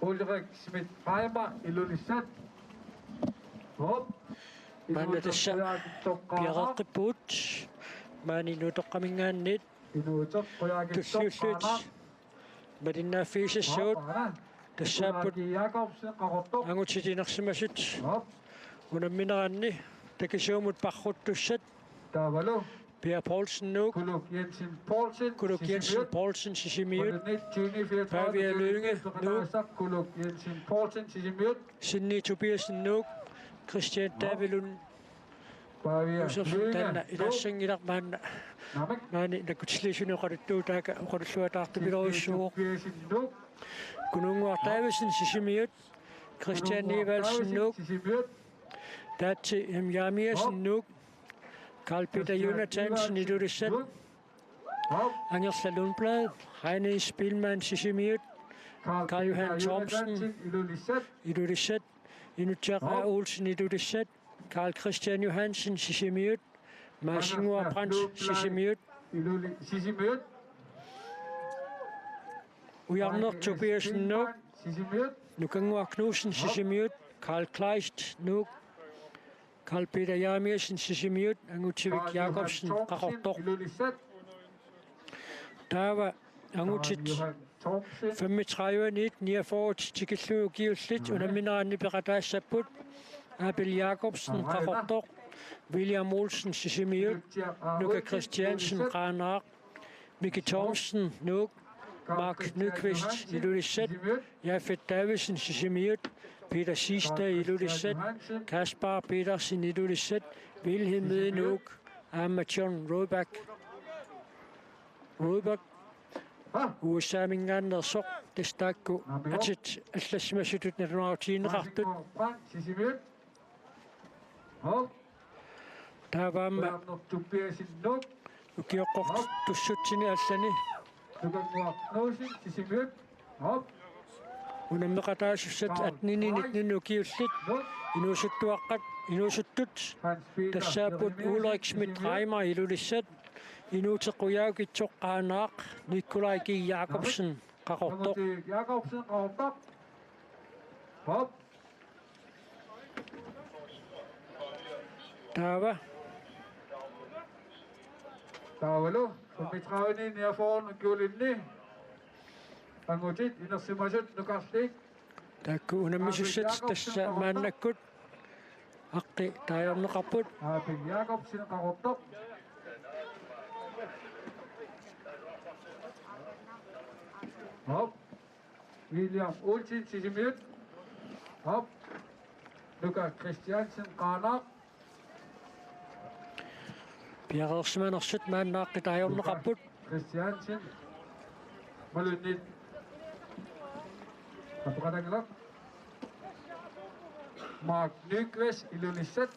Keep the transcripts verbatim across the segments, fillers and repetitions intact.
Ulrik Schmidt Reimer, Ilulissat. Hop. Maanna tassa piareeqqippugut. Maani Nuutoqqaminngaanniit tulliullutik malinnaaffigisassagut. Tassaapput angutit inersimasut unammineranni takisuumut parruttussat. Taavalu Per Poulsen, Nuuk. Kuluk Jensen Poulsen, Kuluk Jensen Sisimiut. Poulsen, Sisimiut. Pavia Lynge, Nuuk. Kuluk Jensen Poulsen, Sisimiut. Sinni Tobiassen, Nuuk. Christian David Lund. Pavia Josefsen Lynge, taanna Nuuk. Ilaassanngilaq maanna. Naamik. Maani nakkutilliisuni oqaluttuutaaka oqalulluataartupilorujussuuvoq. Sinni Tobiassen, Nuuk. Kununnguaq Davidsen, Sisimiut. Christian Evaldsen, Nuuk. Sisimiut. Taatsi M. Jeremiassen, Nuuk. Carl Peter Jonathansen, Ilulissat. Angerla Lundblad, Heine Spielmann, Sisimiut. Carl Johan Thomsen, Ilulissat. Inutsiaq A. Olsen, Ilulissat. Carl Christian Johansen, Sisimiut. Maasinnguaq Brandt, Sisimiut. Ujarneq Tobiassen, Nuuk. Nukannguaq Knudsen, Sisimiut. Carl Kleist, Nuuk. Carl Peter Jeremiassen, Sisimiut. Angutivik Jakobsen, Qaqortoq. Taava angutit femogtredive-niit niogfyrre tikillugu ukiullit unammineranni peqataassapput: Abel Jakobsen, Qaqortoq. William Olsen, Sisimiut. Nuka Christiansen, Qaanaaq. Miki Thomsen, Nuuk. Mark Nyqvist, Ilulissat. Jafet Davidsen, Sisimiut. Peter Siegstad, Ilulissat. Kaspar Petersen, Ilulissat. Wilhelm Egede, Nuuk. Aamma John Rudbach, Rudbach. U S A-minngaanneersoq, tassa taakku atit allassimasutut nalunaarutigineqartut. Taava aamma ukioqqortussutsini allani unammeqataasussat attenini nittenini ukiullit inuusuttuaqqat, inuusuttut tassaapput Ulrik Schmidt Reimer, Ilulissat, Inuuteq Qujaukitsoq, Qaanaaq, Nikolaj G. Jakobsen, Qaqortoq. Jakobsen, Qaqortoq. Hop. Taava. Taavalu femogtredive-niit niogfyrre ukiulinni angutit inersimasut nukarliit. Taakku unammisussat tassa maannakkut aqqi taagorneqarput. Abel Jakobsen, Qaqortoq. Hop. William Olsen, Sisimiut. Hop. Nuka Christiansen, Qaanaaq. Piareersimanersut maanna aqqi taagorneqarput. Christiansen. Malunnit. Apeqataanngilaq. Mark Nyqvist, Ilulissat.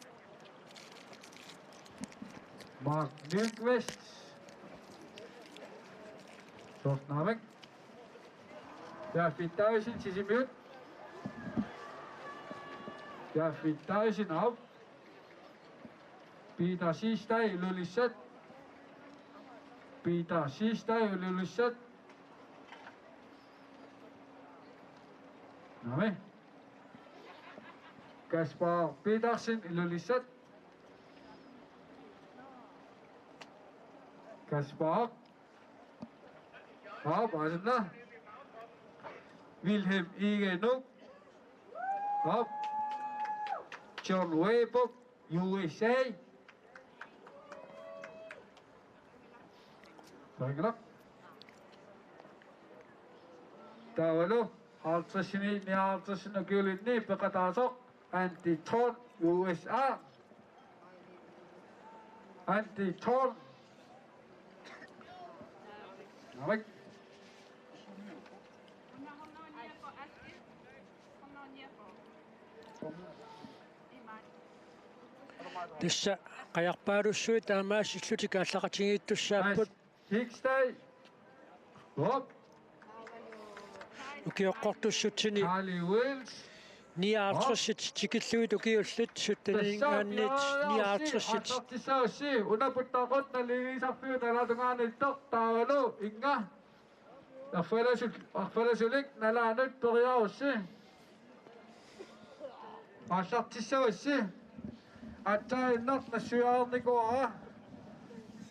Mark Nyqvist. Soorunami. Jafet Davidsen, Sisimiut. Jafet Davidsen, aap. Peter Siegstad, Ilulissat. Peter Siegstad, Ilulissat. Naamik. Kaspar Petersen, Ilulissat. Kaspar. Aap, asanna. Wilhelm Egede, Nuuk. Aap. John Wayborg, U S A. Taanngilaq. Taavalu halvtredsini nioghalvtredsini ukiulinni peqataasoq Andy Thorn, U S A. Andy Thorn. Naamik. Tassa qajarpaalussuit taamaasillutik aallaqatigiittussaapput. Hikstad. Hop. Ukioqqortussutsini. Charlie Wills. Nioghalvtredsit tikillugit ukiullit sytteniminngaanniit nioghalvtredsit. Annertussaassi, una puttaqut naligisarfiup nalaatungaaniittoq taavalu inga. Arfalasul-, arfalasulik nalaanut periarussi. Aallartissavassi. Aatsaannaq nassuiaarnikuuara.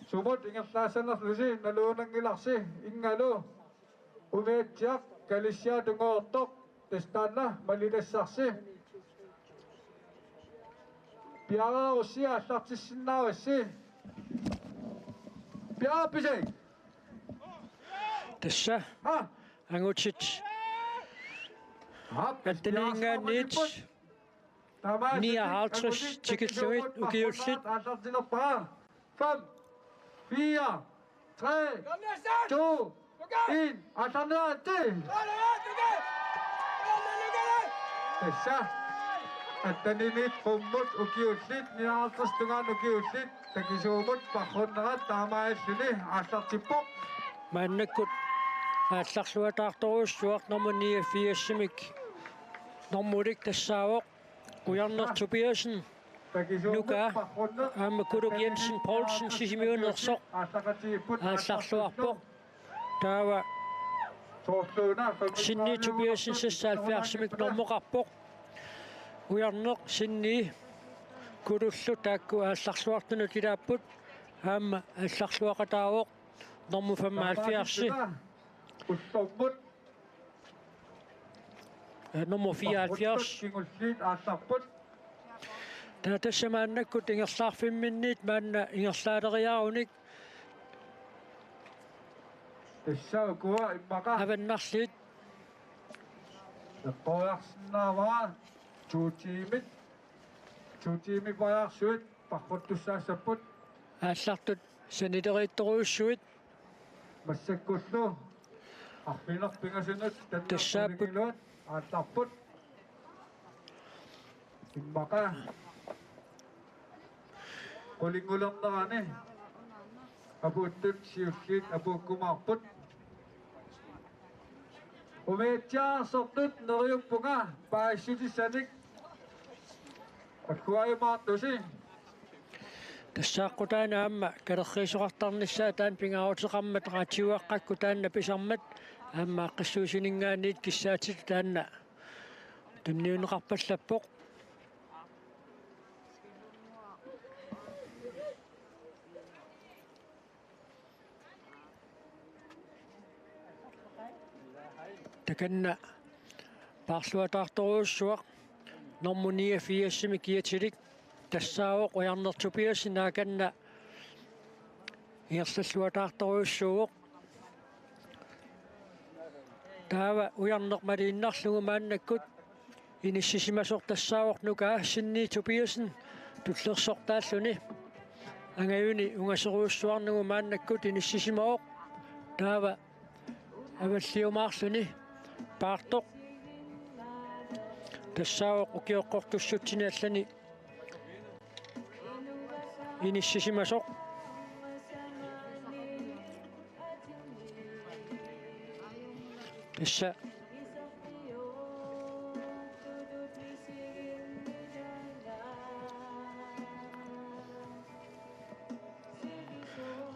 Sumut ingerlaassanerlusi naluunanngilarsi, ingalu umiatsiaq kalissiaq tungoortoq, tassa taanna malitassarsi. Piareerussi aallartissinnaavassi. Piareerpisi? Tassa. Ah. Angutit. Aap, atteniinngaanniit. Taamaasilluni nioghalvtreds angutit tikillugit ukiullit. Aallartilerpara. Fem, fire, tre, to, en. Aallarniaratta. Tassa. Attenimiit qummut ukiullit, nioghalvtreds tungaanut ukiullit. Takisuumut paarrunnerat taamaalilluni aallartippoq. Maannakkut aallarluataartorujussuaq nummer niogfirs-imik. Nummerik tassaavoq Ujarneq Tobiassen. Takisuumut nuka paarrunneq. Aamma Kuluk Jensen Poulsen Sisimiuneersoq aallarluarpoq. Taava Sinni Tobiassen seksoghalvfjerds-imik normoqarpoq. Ujarneq, Sinni, Kulullu taakku aallarluartunut ilaapput. Aamma aallarluaqataavoq normu femoghalvfjerds. Nummer fireoghalvfjerds. Taava tassa maannakkut ingerlaarfimminniit maanna ingerlaaleriarunik. Tassa ukua immaqa. Avannarliit. Eqqoriarsinnaavara to tiimit. To tiimit paarsuit paarruttussaassapput. Aallartut sanileriittorujussuit. Massakkullu arfineq-pingasunut tassaapput. Aallarput. Immaqa qulingulernerani apuuttut siulliit apuukkumaarput. Umiatsiaarsortut neriuppunga paasissutissanik agguajumaartusi. Tassaaqqutaana aamma kalerriisoqartarnissaa taanna pingaaruteqarmat, radiuaqqakkut taanna pisarmat, aamma aaqqissuussininngaanniit kissaatitit taanna tunniunneqarpallappoq. Takanna paarluataartorujussuaq normu niogfirs-imi kiatilik tassaavoq Ujarneq Tobiassen, akanna ingerlalluataartorujussuuvoq. Taava Ujarneq maliinnarlugu maannakkut inissisimasoq tassaavoq nuka Sinni Tobiassen tullersortaalluni. Angajuni ungaserujussuarnigu maannakkut inissisimavoq. Taava avalliumaarluni paartoq. Tassaavoq ukioqqortussutsini allani inissisimasoq. Tassa.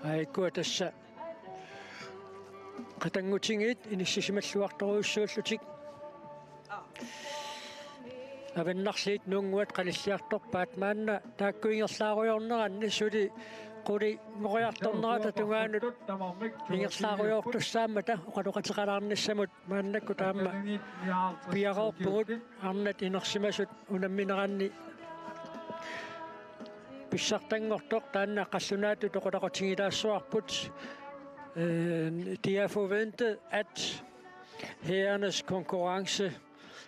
Aikkua tassa qatanngutigiit inissisimalluartorujussuullutik. Avannarliit nuunnguat qanilliartorpaat, maanna taakku ingerlaarujoorneranni suli qulinngoriartornerata tungaanut ingerlaarujoortussaammata oqaloqateqalaarnissamut maannakkut aamma piareerpugut arnat inersimasut unammineranni. Pissartanngortoq taanna qallunaatut oqaloqatigilaassuarput. Øh, det er forventet, at herrernes konkurrence,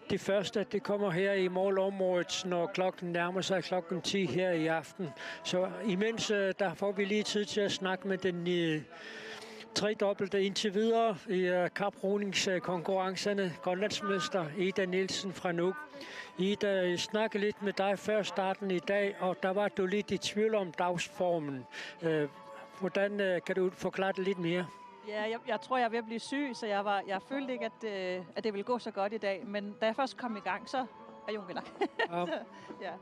de første, de kommer her i målområdet, når klokken nærmer sig klokken ti her i aften. Så imens, øh, der får vi lige tid til at snakke med den, øh, tredobbelte indtil videre i, øh, kaprugningskonkurrencerne, grønlandsmester Ida Nielsen fra Nuuk. Ida, jeg snakkede lidt med dig før starten i dag, og der var du lidt i tvivl om dagsformen. Øh, hvordan, øh, kan du forklare det lidt mere? Ja, jeg, jeg tror, jeg er ved at blive syg, så jeg var, jeg følte ikke, at, øh, at det ville gå så godt i dag. Men da jeg først kom i gang, så er Junge nok. Ja. Ja.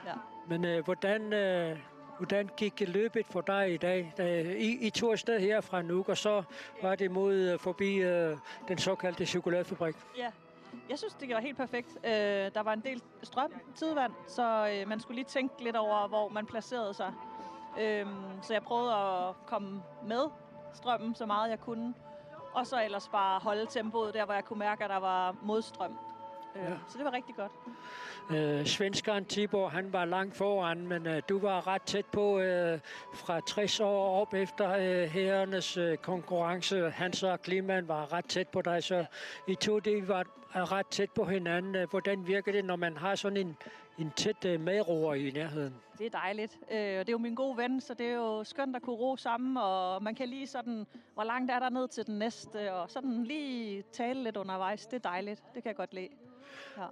Ja. Men, øh, hvordan, øh, Hvordan gik løbet for dig i dag? Øh, I, I tog afsted her fra Nuuk, og så var det mod øh, forbi øh, den såkaldte chokoladefabrik. Ja, jeg synes, det var helt perfekt. Øh, der var en del strøm, tidevand, så øh, man skulle lige tænke lidt over, hvor man placerede sig. Øhm, så jeg prøvede at komme med strømmen så meget jeg kunne. Og så ellers bare holde tempoet der, hvor jeg kunne mærke, at der var modstrøm. Øh, Ja. Så det var rigtig godt. Øh, svenskeren Tibor, han var langt foran, men øh, du var ret tæt på øh, fra tres år op efter øh, herrenes øh, konkurrence. Hans og Kliman var ret tæt på dig, så I to de var øh, ret tæt på hinanden. Øh, Hvordan virker det, når man har sådan en, en tæt øh, medroer i nærheden? Det er dejligt. Øh, og det er jo min gode ven, så det er jo skønt at kunne ro sammen, og man kan lige sådan, hvor langt er der ned til den næste, og sådan lige tale lidt undervejs. Det er dejligt. Det kan jeg godt lide. Ja.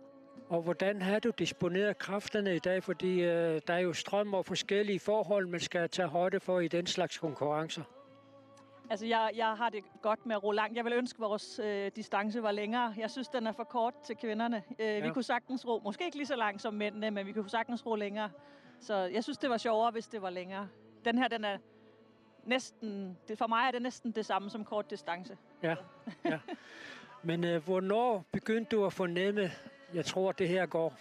Og hvordan har du disponeret kræfterne i dag? Fordi øh, der er jo strøm og forskellige forhold, man skal tage højde for i den slags konkurrencer. Altså, jeg, jeg har det godt med at ro langt. Jeg vil ønske, at vores øh, distance var længere. Jeg synes, den er for kort til kvinderne. Øh, ja. Vi kunne sagtens ro, måske ikke lige så langt som mændene, men vi kunne sagtens ro længere. Så jeg synes, det var sjovere, hvis det var længere. Den her, den er næsten, det, for mig er det næsten det samme som kort distance. Ja, ja. Men øh, hvornår begyndte du at fornemme, jeg tror, det her går?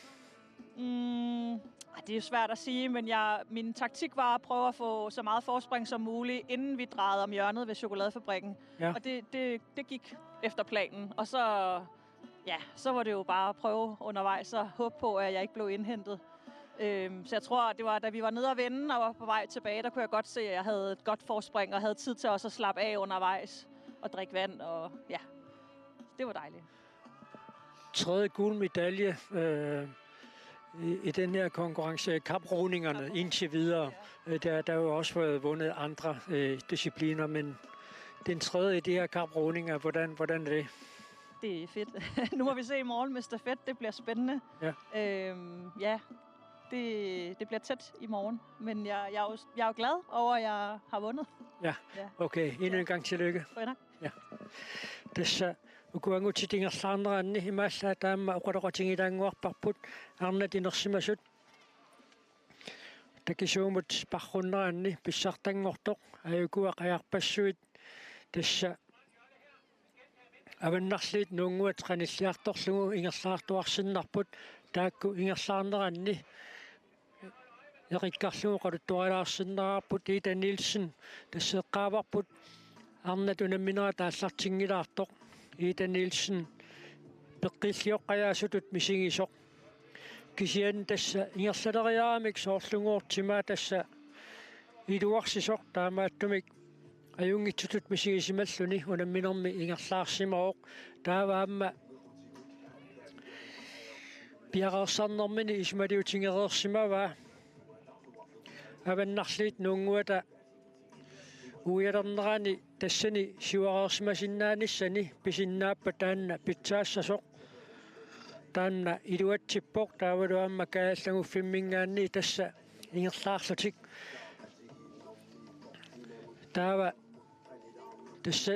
Mm, det er jo svært at sige, men jeg, min taktik var at prøve at få så meget forspring som muligt, inden vi drejede om hjørnet ved chokoladefabrikken. Ja. Og det, det, det gik efter planen. Og så, ja, så var det jo bare at prøve undervejs og håbe på, at jeg ikke blev indhentet. Øhm, så jeg tror, det var, da vi var nede at vende og var på vej tilbage, der kunne jeg godt se, at jeg havde et godt forspring og havde tid til også at slappe af undervejs og drikke vand. Og ja, det var dejligt. Tredje guldmedalje øh, i, i den her konkurrence, kaprogningerne indtil videre. Øh, Der, der har jo også været vundet andre øh, discipliner, men den tredje i de her kaprogninger, hvordan, hvordan er det? Det er fedt. Nu må vi se i morgen med stafet. Det bliver spændende. Ja. Øhm, ja, det, det bliver tæt i morgen. Men jeg, jeg, er jo, jeg er jo glad over, at jeg har vundet. Ja, Ja. Okay, endnu en gang tillykke. Godt nok. Tassa ukuangutsitingerlaarneranni imaallaat taama oqaloqatigilaannguarparput arnat inersimasut takisuumut parrunneranni pissartanngortoq ajukua qajarpassuit tassa Avannarliit Nuunnguat qanilliartorlugu ingerlaartuarsinnarput taakku ingerlaarneranni eqikkarlugu oqaluttuarilaarsinnaavarput Ida Nielsen tassa eqqaavarput arnat unamminerat aallartinngilaartoq Ida Nielsen peqqillioqqajaasutut misigisoq. Kisianni tassa ingerlaleriaramik soorlugooq timaa tassa iluarsisoq taamaattumik ajunngitsutut misigisimalluni unamminermi ingerlaarsimavoq taava aamma piareersarnermini isumaliutigereersimavaa Avannarliit Nuunnguata uialernerani tassani siuareersimasinnaanissani pisinnaappat taanna pitsaassasoq taanna iluatsippoq taavalu aamma Kaajallaguffimminngaanniit tassa ingerlaarlutik taava tassa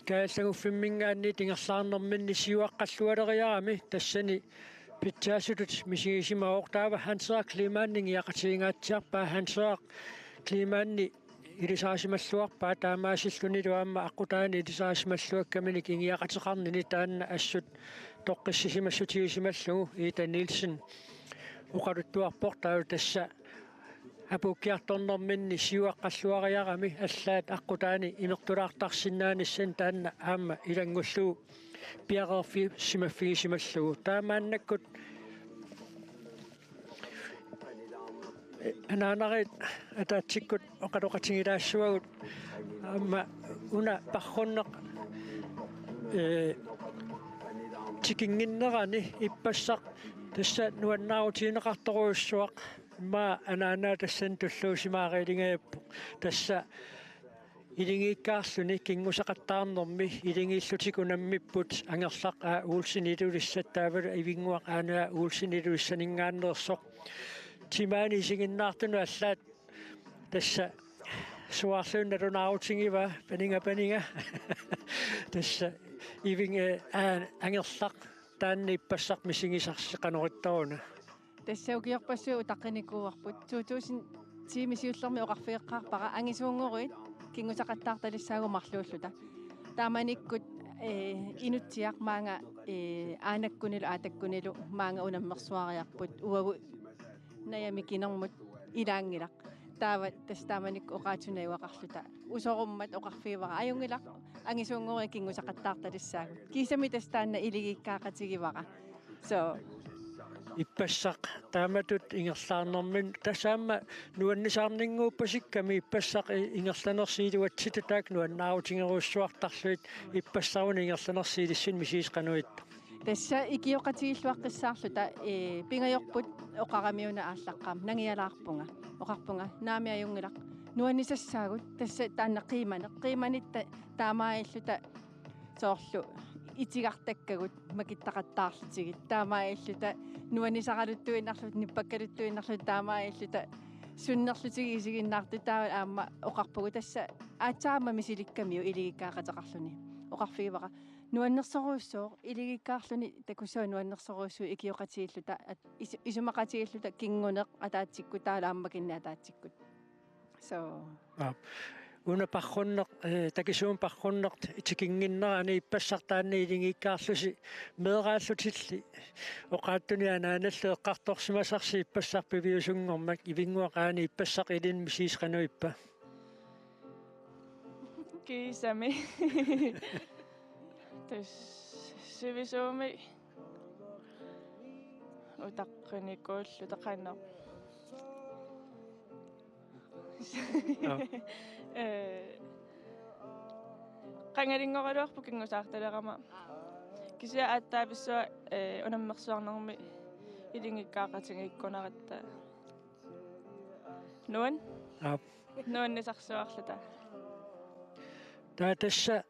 Kaajallaguffimminngaanniit ingerlaarnerminni siuaqqallualeriarami tassani pitsaassutut misigisimavoq taava Hans Henrik Kleemann ingiaqatigingaatsiarpaa Hans Henrik Kleemann ilisarisimalluarpaa taamaasillunilu aamma aqqutaani ilisarisimalluakkaminik ingiaqateqarnini taanna assut toqqissisimassutigisimalluni Ida Nielsen oqaluttuarpoq taava tassa apuukkiartornerminni siuaqqalluariarami allaat aqqutaani imertulaartarsinnaanissani taanna aamma ilanngullugu piareersimaffigisimalluni taamaannakkut anaanariit ataatsikkut oqaloqatigilaassuagut aamma una parrunneq ee tikinnginnerani ippassaq tassa nuannaarutigineqartorujussuaq immaqa anaanaa tassani tulluusimaariilingajappoq tassa iligiikkaarluni kinngusaqattaarnermi iligiillutik unammipput Angerlaq A. Olsen Ilulissat taavalu Ivinnguaq Aane A. Olsen Ilulissaninngaanneersoq timaani isiginnaartunut allaat tassa suaarluinnaq nalunaarutigivaat paniga paniga tassa Iving Angerlaq taanna ippassaq misigisarsi qanoq ittoruna. Tassa ukiorpassuit utaqqinnikuuarput to tusind Tiimi siullermi oqarfigeqqaarpara angisuunngoruit kinngusaqattaartalissaagut marluulluta. Taamanikkut, eh, inutsiaq maanga, eh, aanakkunilu aatakkunilu maanga unammersuariarput uagut najamikinermut ilaanngilaq. Taava tassa taamanikkut oqaatsit najugaqarluta. Usorummat oqarfigivara ajunngilaq angisuunngoruit kinngusaqattaartalissaagut. Kiisami tassa taanna iligiikkaaqatigivara. So. Ippassaq taamatut ingerlaarnermini tassa aamma nuannisaarninnguuppasikkami ippassaq i-, ingerlanersi iluatsitut taakku nuannaarutigerujussuartarlugit ippassaq una ingerlanersi ilissinnut misigisat qanoq ippa? Tassa ikioqatigiilluaqqissaarluta, eh, pingajorput oqaramiuna aallaqqaammut nangialaarpunga. Oqarpunga naamik ajunngilaq. Nuannisassaagut tassa taanna qiimaneq. Qiimanitta taamaalilluta soorlu itigartakkagut makittaqattaarlutigit. Taamaalilluta nuannisaraluttuinnarluta, nippakkaluttuinnarluta, taamaalilluta sunnerlutigit isiginnaartut taava aamma oqarpugut tassa aatsaamma misilikkamiuk iligiikkaaqateqarluni. Oqarfigivara nuannersorujussuuvoq iligiikkaarluni takussavat nuannersorujussuit ikioqatigiilluta at-, is-, isumaqatigiilluta kinguneq ataatsikkut taavalu aamma makinneq ataatsikkut. So. Aap. Una parrunneq, eh, takisuumik parrunneq tikinnginnerani ippassaq taanna iligiikkaarlusi meeraallutilli oqaatsuni anaanallu eqqartorsimasarsi ippassaq piviusunngormat ivinnguaq aani ippassaq ilinnut misigisat qanoq ippa? Kiisami. Tassa sivisuumik utaqqinikuulluta qanoq. Aap. Eh, qangalinngorluarpoq kinngusaartalerama. Kisianni aatsaavissuaq, eh, unammersuarnermi iligiikkaaqatigiikkunaratta. Nuan? Aap. Nuannisarsuarluta. Taava tassa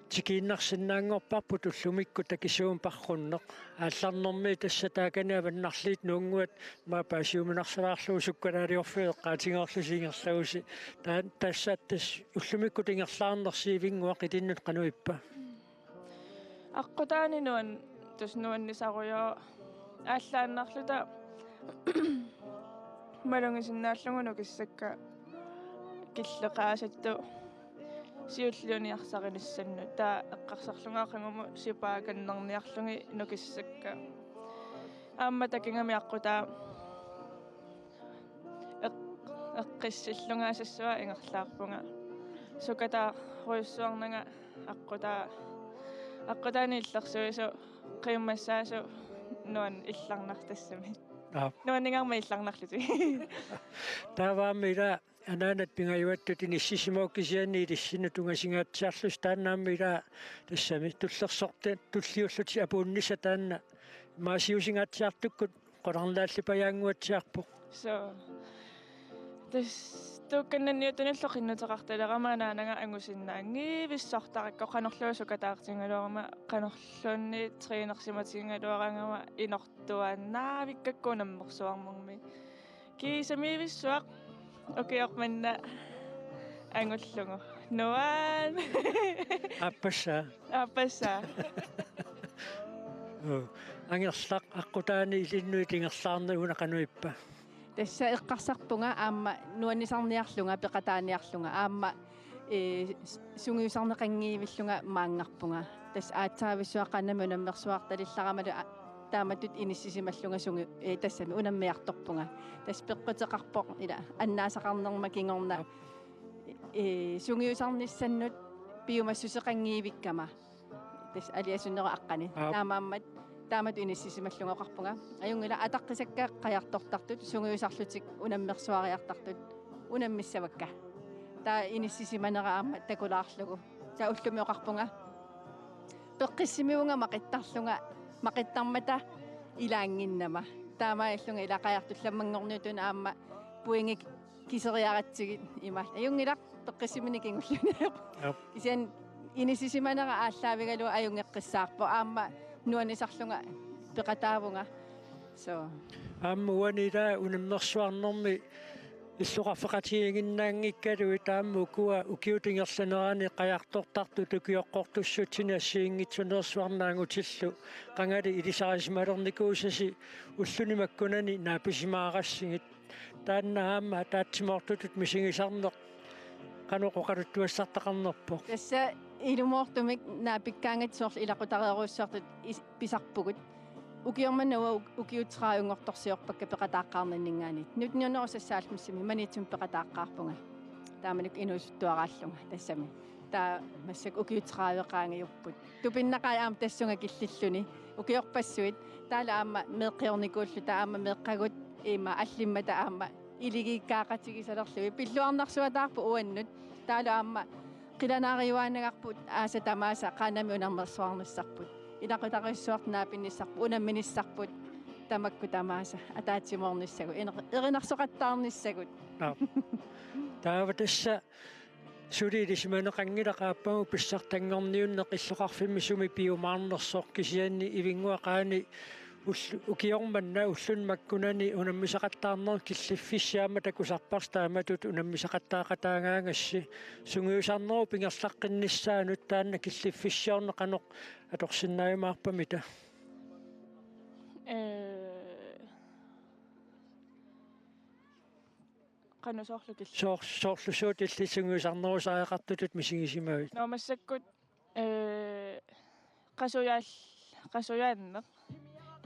tikiinnarsinnaanngorparput ullumikkut takisuumik parrunneq. Aallarnermi tassa taakani avannarliit nuunnguat maani paasiuminarsalaarlugu sukkalaaliorfiit eqqaatigoorlusi ingerlavusi. Taava tassa tassa ullumikkut ingerlaarnersi ivinnguaq ilinnut qanoq ippa? Aqqutaani nuan-, tassa nuannisarujoor aallaannarluta malugisinnaallugu nukissakka killeqaasattut siulliuniarsarinissanni taava eqqarsarlunga aqagumut sipaakannerniarlugit nukissakka. Aamma takigami aqqutaa eq-, eqqissillunga asassuaq ingerlaarpunga. Sukataarujussuarnanga aqqutaa, aqqutaani illersuisoq qiimmassaasoq nuan illarnartassami. Aap. Nuanningaarmat illarnarlutik. Taava aamma ila anaanat pingajuattut inissisimavoq kisianni ilissinnut tungasingaatsiarlusi taanna aamma ila tassami tullersortut tulliullutik apuunnissaq taanna imaasiusingaatsiartukkut qularnaallipajaannguatsiarpoq. So. Tassa tuukkannanniuttunillu qinnuteqartalerama anaanaga angusinnaanngivissortarakku qanorluunniit sukataartigigaluarama qanorluunniit trænersimatigigaluaragama inortuaannaavikkakku unammersuarnermi. Kiisamiivissuaq ukioq manna angullugu. Nuan. Aappassaa. Aappassaa. Uu. Angerlaq aqqutaani ilinnut ingerlaarneq una qanoq ippa? Tassa eqqarsarpunga aamma nuannisarniarlunga peqataaniarlunga aamma, eh, s-, sungiusarneqanngivillunga maanngarpunga. Tassa aatsaavissuaq qanammi unammersuartalillaramalu a-, taamatut inissisimallunga sungi-, eh, tassami unammiartorpunga. Tassa peqquteqarpoq ila annaasaqarnerma kingorna, eh, sungiusarnissannut piumassuseqanngivikkama. Tassa aliasunnerup aqqani. Aap. Taamaammat taamatut inissisimallunga oqarpunga. Ajunngilaq ataqqisakka qajartortartut, sungiusarlutik unammersuariartartut unammissavakka. Taava inissisimanera aamma takulaarlugu. Taava ullumi oqarpunga. Peqqissimivunga maqittarlunga, maqittarmata ilaannginnama. Taamaalillunga ila qajartullammanngorniuttunut aamma pointit kiseriaratsigit ima. Ajunngilaq peqqissiminik kingulliuneq. Aap. Kisianni inissisimanera aallaavigalugu ajunngeqqissaarpoq aamma nuannisarlunga peqataavunga. So. Aamma uani ila unammersuarnermi Illoqarfeqatigiinnaanngikkaluit aamma ukua ukiut ingerlaneranni qajartortartut ukioqqortussutsinni assigiinngitsuneersuarnaanngutillu qangali ilisarisimalereernikuusasi ulluni makkunani naapisimaarassigit. Taanna aamma ataatsimoortutut misigisarneq qanoq oqaluttuassartaqarnerpoq? Tassa ilumoortumik naapikkaangat soorlu ilaqutariiaarujussuartut is-, pisarpugut. Ukioq manna uanga uk-, ukiut tredive-nngortorsiorpakka peqataaqqaarninninngaanniit. Nitten hundrede og seksoghalvfems-imi Maniitsumi peqataaqqaarpunga. Taamanikkut inuusuttuaraallunga tassami. Taava massakkut ukiut tredive qaangiupput. Tupinnaqaaq aamma tassunga killilluni. Ukiorpassuit. Taavalu aamma meeqqiornikuulluta aamma meeqqagut ima allimmata aamma iligiikkaaqatigisalerlugit. Pilluarnarsuataarput uannut. Taavalu aamma qilanaariuaannarparput aasat tamaasa Qaannami unammersuarnissarput. Ilaqutariiaarujussuartut naapinnissarput, unamminissarput tamakku tamaasa ataatsimoornissagut, iner-, erinarsoqattaarnissagut. Aap. Taava tassa suli ilisimaneqanngilaq aappaagu pissartanngorniunneq illoqarfimmi sumi piumaarnersoq kisianni Ivinnguaq Qaani ull-, ukioq manna ulluni makkunani unammisaqattaarneq killiffissiaq aamma takusarparsi taamatut unammisaqattaaqataagaangassi sungiusarnerup ingerlaqqinnissaanut taanna killiffissiorneq qanoq atorsinnaajumaarpamita? Ee, qanoq soorlu kil- Soor-, soorlu suut illit sungiusarnerusariaqartutut misigisimavit? Nå, massakkut, ee, qasujaal-, qasujaanneq.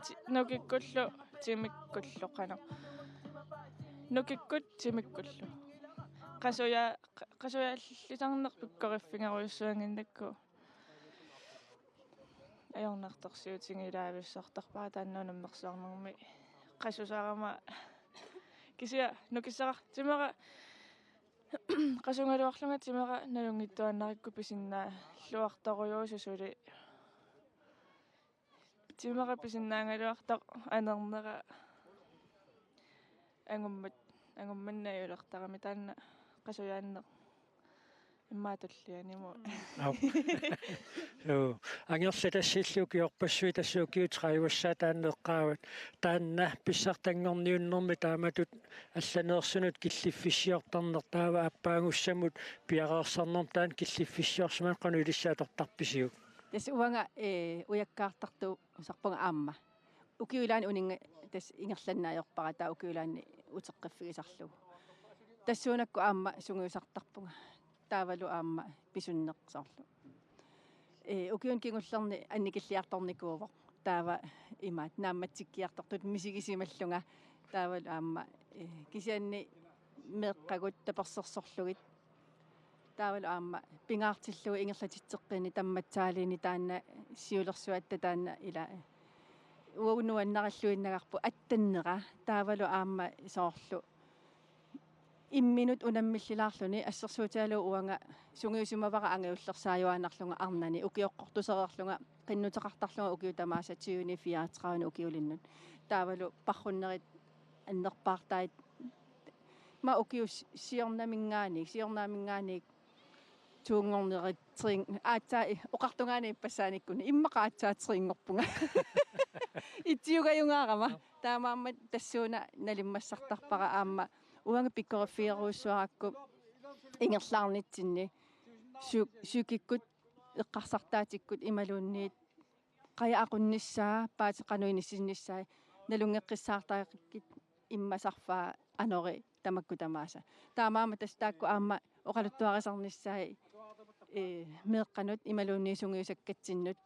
Ti-, nukikkullu timikkullu qanoq. Nukikkut timikkullu. Qasuja-, qa-, qasujaallisarneq pikkoriffigerujussuannginnakku. Ajornartorsiutigilaavissortarpara taanna unammersuarnermi qasusarama kisianni nukissaqar-, timera qasugaluarlunga timera nalunngitsuaannarikku pisinnaalluartorujuusoq suli. Timera pisinnaagaluartoq anernera angummat, angummanna ajulertarami taanna qasujaanneq immaqa tullianimut. Aap. Joo. Angerlatassillugit ukiorpassuit tassa ukiut tredive-ssaat taanna eqqaavat. Taanna pissartanngorniunnermi taamatut allaneersunut killiffissiortarneq taava aappaagussamut piareersarnermut taanna killiffissiorsimaneq qanoq ilissi atortarpisiuk? Tassa uanga, ee, ujakkaartartuusarpunga aamma. Ukiup ilaani uninnga tassa ingerlanneq ajorpara taava ukiup ilaani uteqqiffigisarlugu. Tassuunakkut aamma sungiusartarpunga. Taavalu aamma pisunneq soorlu. Ee, ukiuni kingullerni annikilliartornikuuvoq. Taava imaattoq naammatsikkiartortutut misigisimallunga. Taavalu aamma, ee, kisianni meeqqagut tapersersorlugit. Taavalu aamma pingaartillugu ingerlatitseqqiini tammatsaaliini taanna siulersuatta taanna ila uagut nuannarilluinnagarput attennera taavalu aamma soorlu imminut unammillilaarluni assersuutigalugu uanga sungiusimavara angajullersaajuaannarlunga arnani ukioqqortusereerlunga qinnuteqartarlunga ukiut tamaasa tyveni fireogtredive ukiulinnut taavalu parrunnerit annerpaartaat ma ukiut siornaminngaanniit, siornaminngaanniit tuunngornerit trin-, aatsaat i-, oqartungaani ippassaanikkut, immaqa aatsaat trinngorpunga. Itsiugajungaarama. Taamaammat tassuuna nalimmassartarpara aamma uanga pikkoriffigerujussuarakku ingerlaarnitsinni psy-, psykikkut eqqarsartaatikkut imaluunniit qaja aqunnissaa, paatsit qanoq inissinnissai, nalunngeqqissaartariaqakkit immasarfaa anori tamakku tamaasa. Taamaammat tassa taakku aamma oqaluttuarisarnissai, ee, meeqqanut imaluunniit sungiusakkatsinnut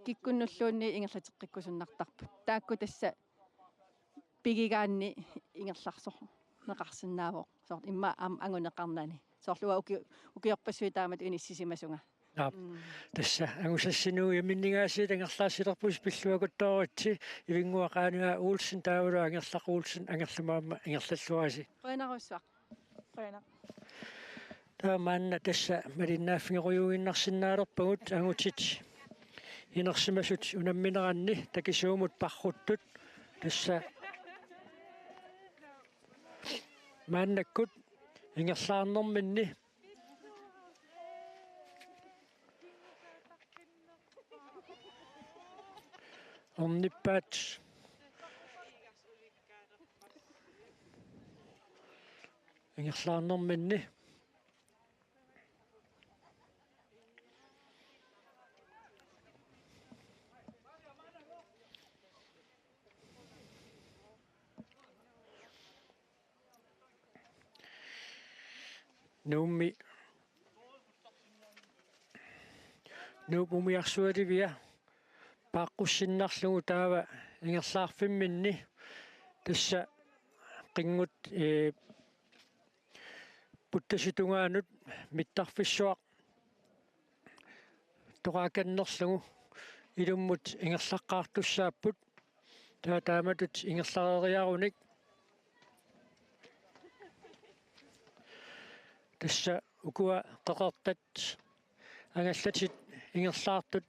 kikkunnulluunniit ingerlateqqikkusunnartarput. Taakku tassa pigigaanni ingerlarsorneqarsinnaavoq. Soorlu immaqa aamma anguneqarnani. Soorlu uanga uki-, ukiorpassuit taamatut inissisimasunga. Aap. Mm. Tassa angusassinuujaminnigaasiit angerlaarsilerpusi pilluakuttooritsi Ivinnguaq Qaani Olsen taavalu Angerlaq Olsen angerlamut aamma ingerlalluarisi. Qujanarsuaq. Qujanaq. Taava maanna tassa malinnaaffigerujuinnarsinnaalerpagut angutit inersimasut unammineranni takisuumut parruttut tassa maannakkut ingerlaarnerminni ornippaat. ingerlaarnerminni. Nuummi, Nuup umiarsualivia paaqqussinnarlugu taava ingerlaarfimminni tassa qinngut, ee, puttasi tungaanut mittarfissuaq toqaakannerlugu ilummut ingerlaqqaartussaapput. Taava taamatut ingerlareeriarunik tassa ukua qeqertat angallatit ingerlaartut,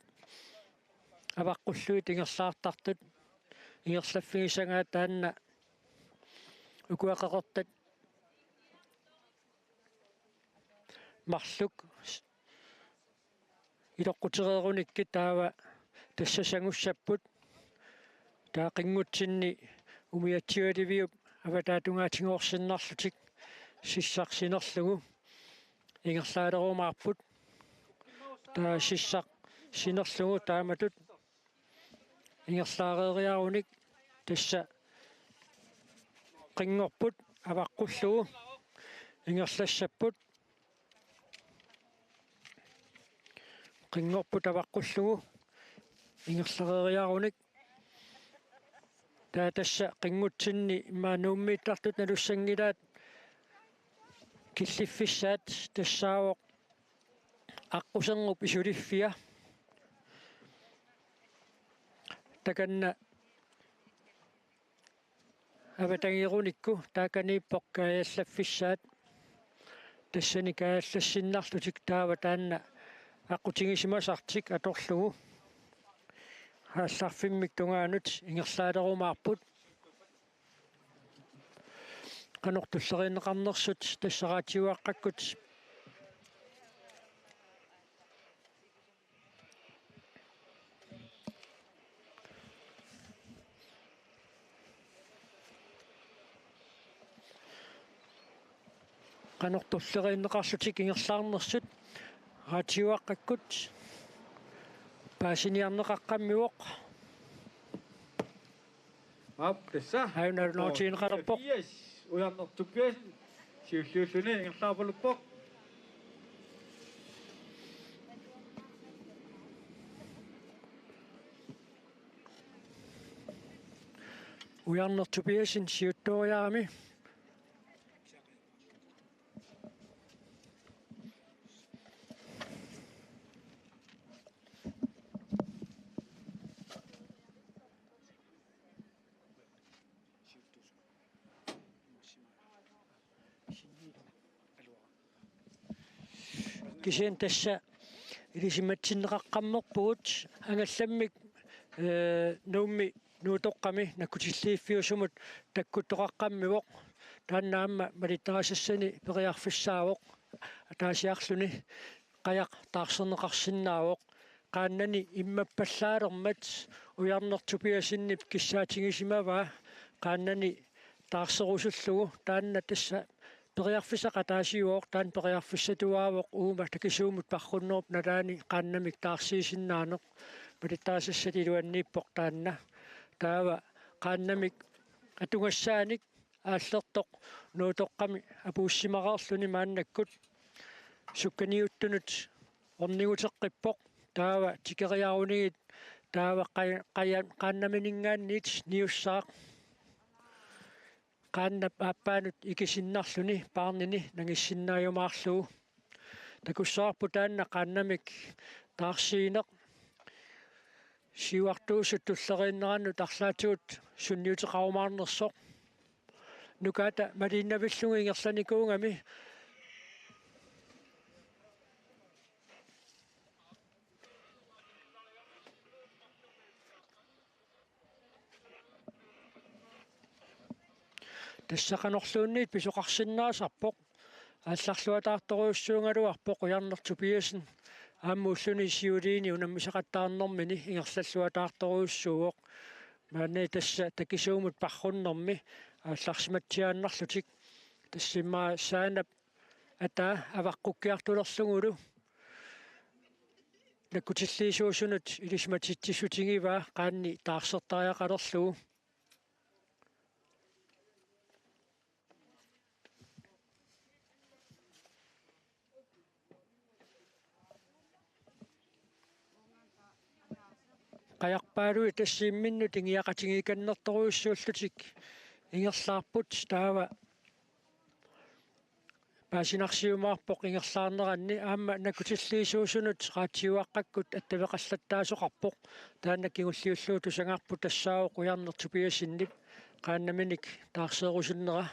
avaqqullugit ingerlaartartut, ingerlaffigisagaat taanna ukua qeqertat marluk iloqqutereerunikkit taava tassa sangussapput. Taava qinngutsinni umiatsialiviup avataatungaatigoorsinnarlutik sissaq sinerlugu ingerlaalerumaarput. Taava sissaq sinerlugu taamatut ingerlaareeriarunik tassa qinngorput avaqqullugu ingerlassapput. Qinngorput avaqqullugu ingerlareeriarunik. Taava tassa qinngutsinni immaqa Nuummiittartut nalussanngilaat killiffissaat tassaavoq Aqqusernup isuliffia. Takanna avatangeerunikku taakaniippoq kaajallaffissaat. Tassani kaajallassinnarlutik taava taanna aqqutigisimasartik atorlugu aallarfimmik tungaanut ingerlaalerumaarput. Qanoq tulleriinneqarnersut tassa raatiuaqqakkut. Qanoq tulleriinneqarlutik ingerlaarnersut raatiuaqqakkut paasiniarneqaqqammivoq. Aap, tassa. Aajuna nalunaaruteqalerpoq. Ujarneq Tobiassen siulliulluni ingerlaarpaluppoq. Ujarneq Tobiassen siuttooriarami. Kisianni tassa ilisimatsinneqaqqammerpugut angallammik, ee, Nuummi Nuutoqqami nakkutilliiffiusumut takkuttoqaqqammivoq. Taanna aamma malittarisassani periarfissaavoq. Ataasiarluni qajaq taarserneqarsinnaavoq. Qaannani immappallaalermat Ujarneq Tobiassenip kissaatigisimavaa qaannani taarserusullugu. Taanna tassa periarfissaq ataasiuvoq, taanna periarfissatuaavoq uuma takisuumut parrunnerup nalaani qaannamik taarsiisinnaaneq. Malittarisassat iluanniippoq taanna. Taava qaannamik atugassaanik aallertoq Nuutoqqami apuussimareerluni maannakkut sukkaniuttunut orniguteqqippoq. Taava tikeriarunigit taava qaj-, qaja-, qaannamininngaanniit niussaaq. Qaannap aappaanut ikisinnarluni paarnini nangissinnaajumaarlugu. Takussavarput taanna qaannamik taarsiineq. Siuartuussut tulleriinnerannut arlaatigut sunniuteqarumaarnersoq. Nukaata maliinnavillugu ingerlanikuugami. Tassa qanorluunniit pisoqarsinnaasarpoq. Aallarluataartorujussuugaluarpoq Ujarneq Tobiassen. Aamma ulluni siuliini unammisaqattaarnermini ingerlalluataartorujussuuvoq. Maani tassa takisuumut parrunnermi aallarsimatsiaannarlutik Tassa immaqa Saanap ataa avaqqukkiartulerlugulu nakkutilliisuusunut ilisimatitsissutigivaa qaanni taarsertariaqalerlugu. Qajarpaaluit tassa imminnut ingiaqatigiikannertorujussuullutik ingerlaarput, taava paasinarsiumaarpoq ingerlaarneranni. Aamma nakkutilliisuusunut radiuaqqakkut attaveqallattaasoqarpoq. Taanna kingulliullugu tusagarput tassaavoq Qujanaq Tobiassenip qaannaminik taarseerusunnera.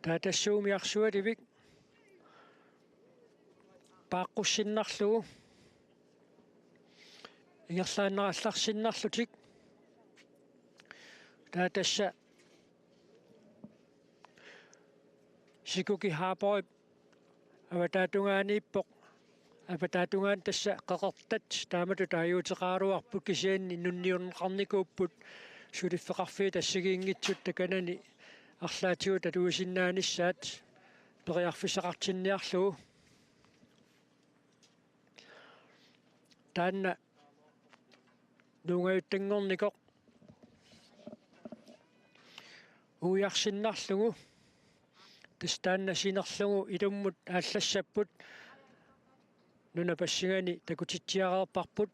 Taava tassuumiarsualivik paaqqussinnarlugu ingerlaannarallarsinnarlutik. Taava tassa Sikuki Harborip avataatungaaniippoq. Avataatungaani tassa qeqertat taamatut taaguuteqaraluarput, kisianni nunniunneqarnikuupput suliffeqarfiit assigiinngitsut takanani arlaatigut atuisinnaanissaat periarfissaqartinniarlugu. Taanna nuungajuttanngornikoq uiarsinnarlugu. Tassa taanna sinerlugu ilummut aallassapput, nunapasingani takutitsiareerparput.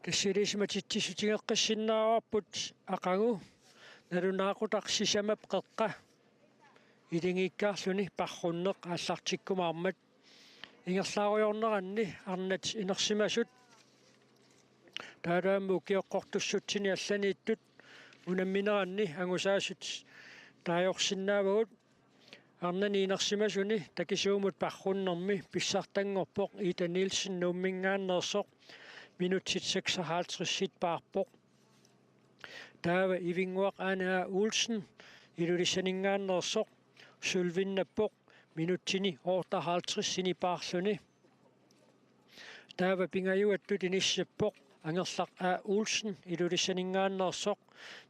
Tassa ilisimatitsissutigeqqissinnaavarput aqagu nalunaaqutaq sisamap qeqqa iligiikkaarluni parrunneq aallartikkumaarmat. Ingerlaarujoorneranni arnat inersimasut taavalu aamma ukioqqortussutsini allaniittut unammineranni angusaasut taagorsinnaavagut. Arnani inersimasuni takisuumut parrunnermi pissartanngorpoq Ida Nielsen Nuummingaanneersoq, minutsit seksoghalvtredsit paarpoq. Taava Ivinnguaq Ane A. Olsen Ilulissaninngaanneersoq sølvinnappoq minutsini otteoghalvtredsini paarluni. Taava pingajuattut inissippoq Angerlaq A. Olsen Ilulissaninngaanneersoq,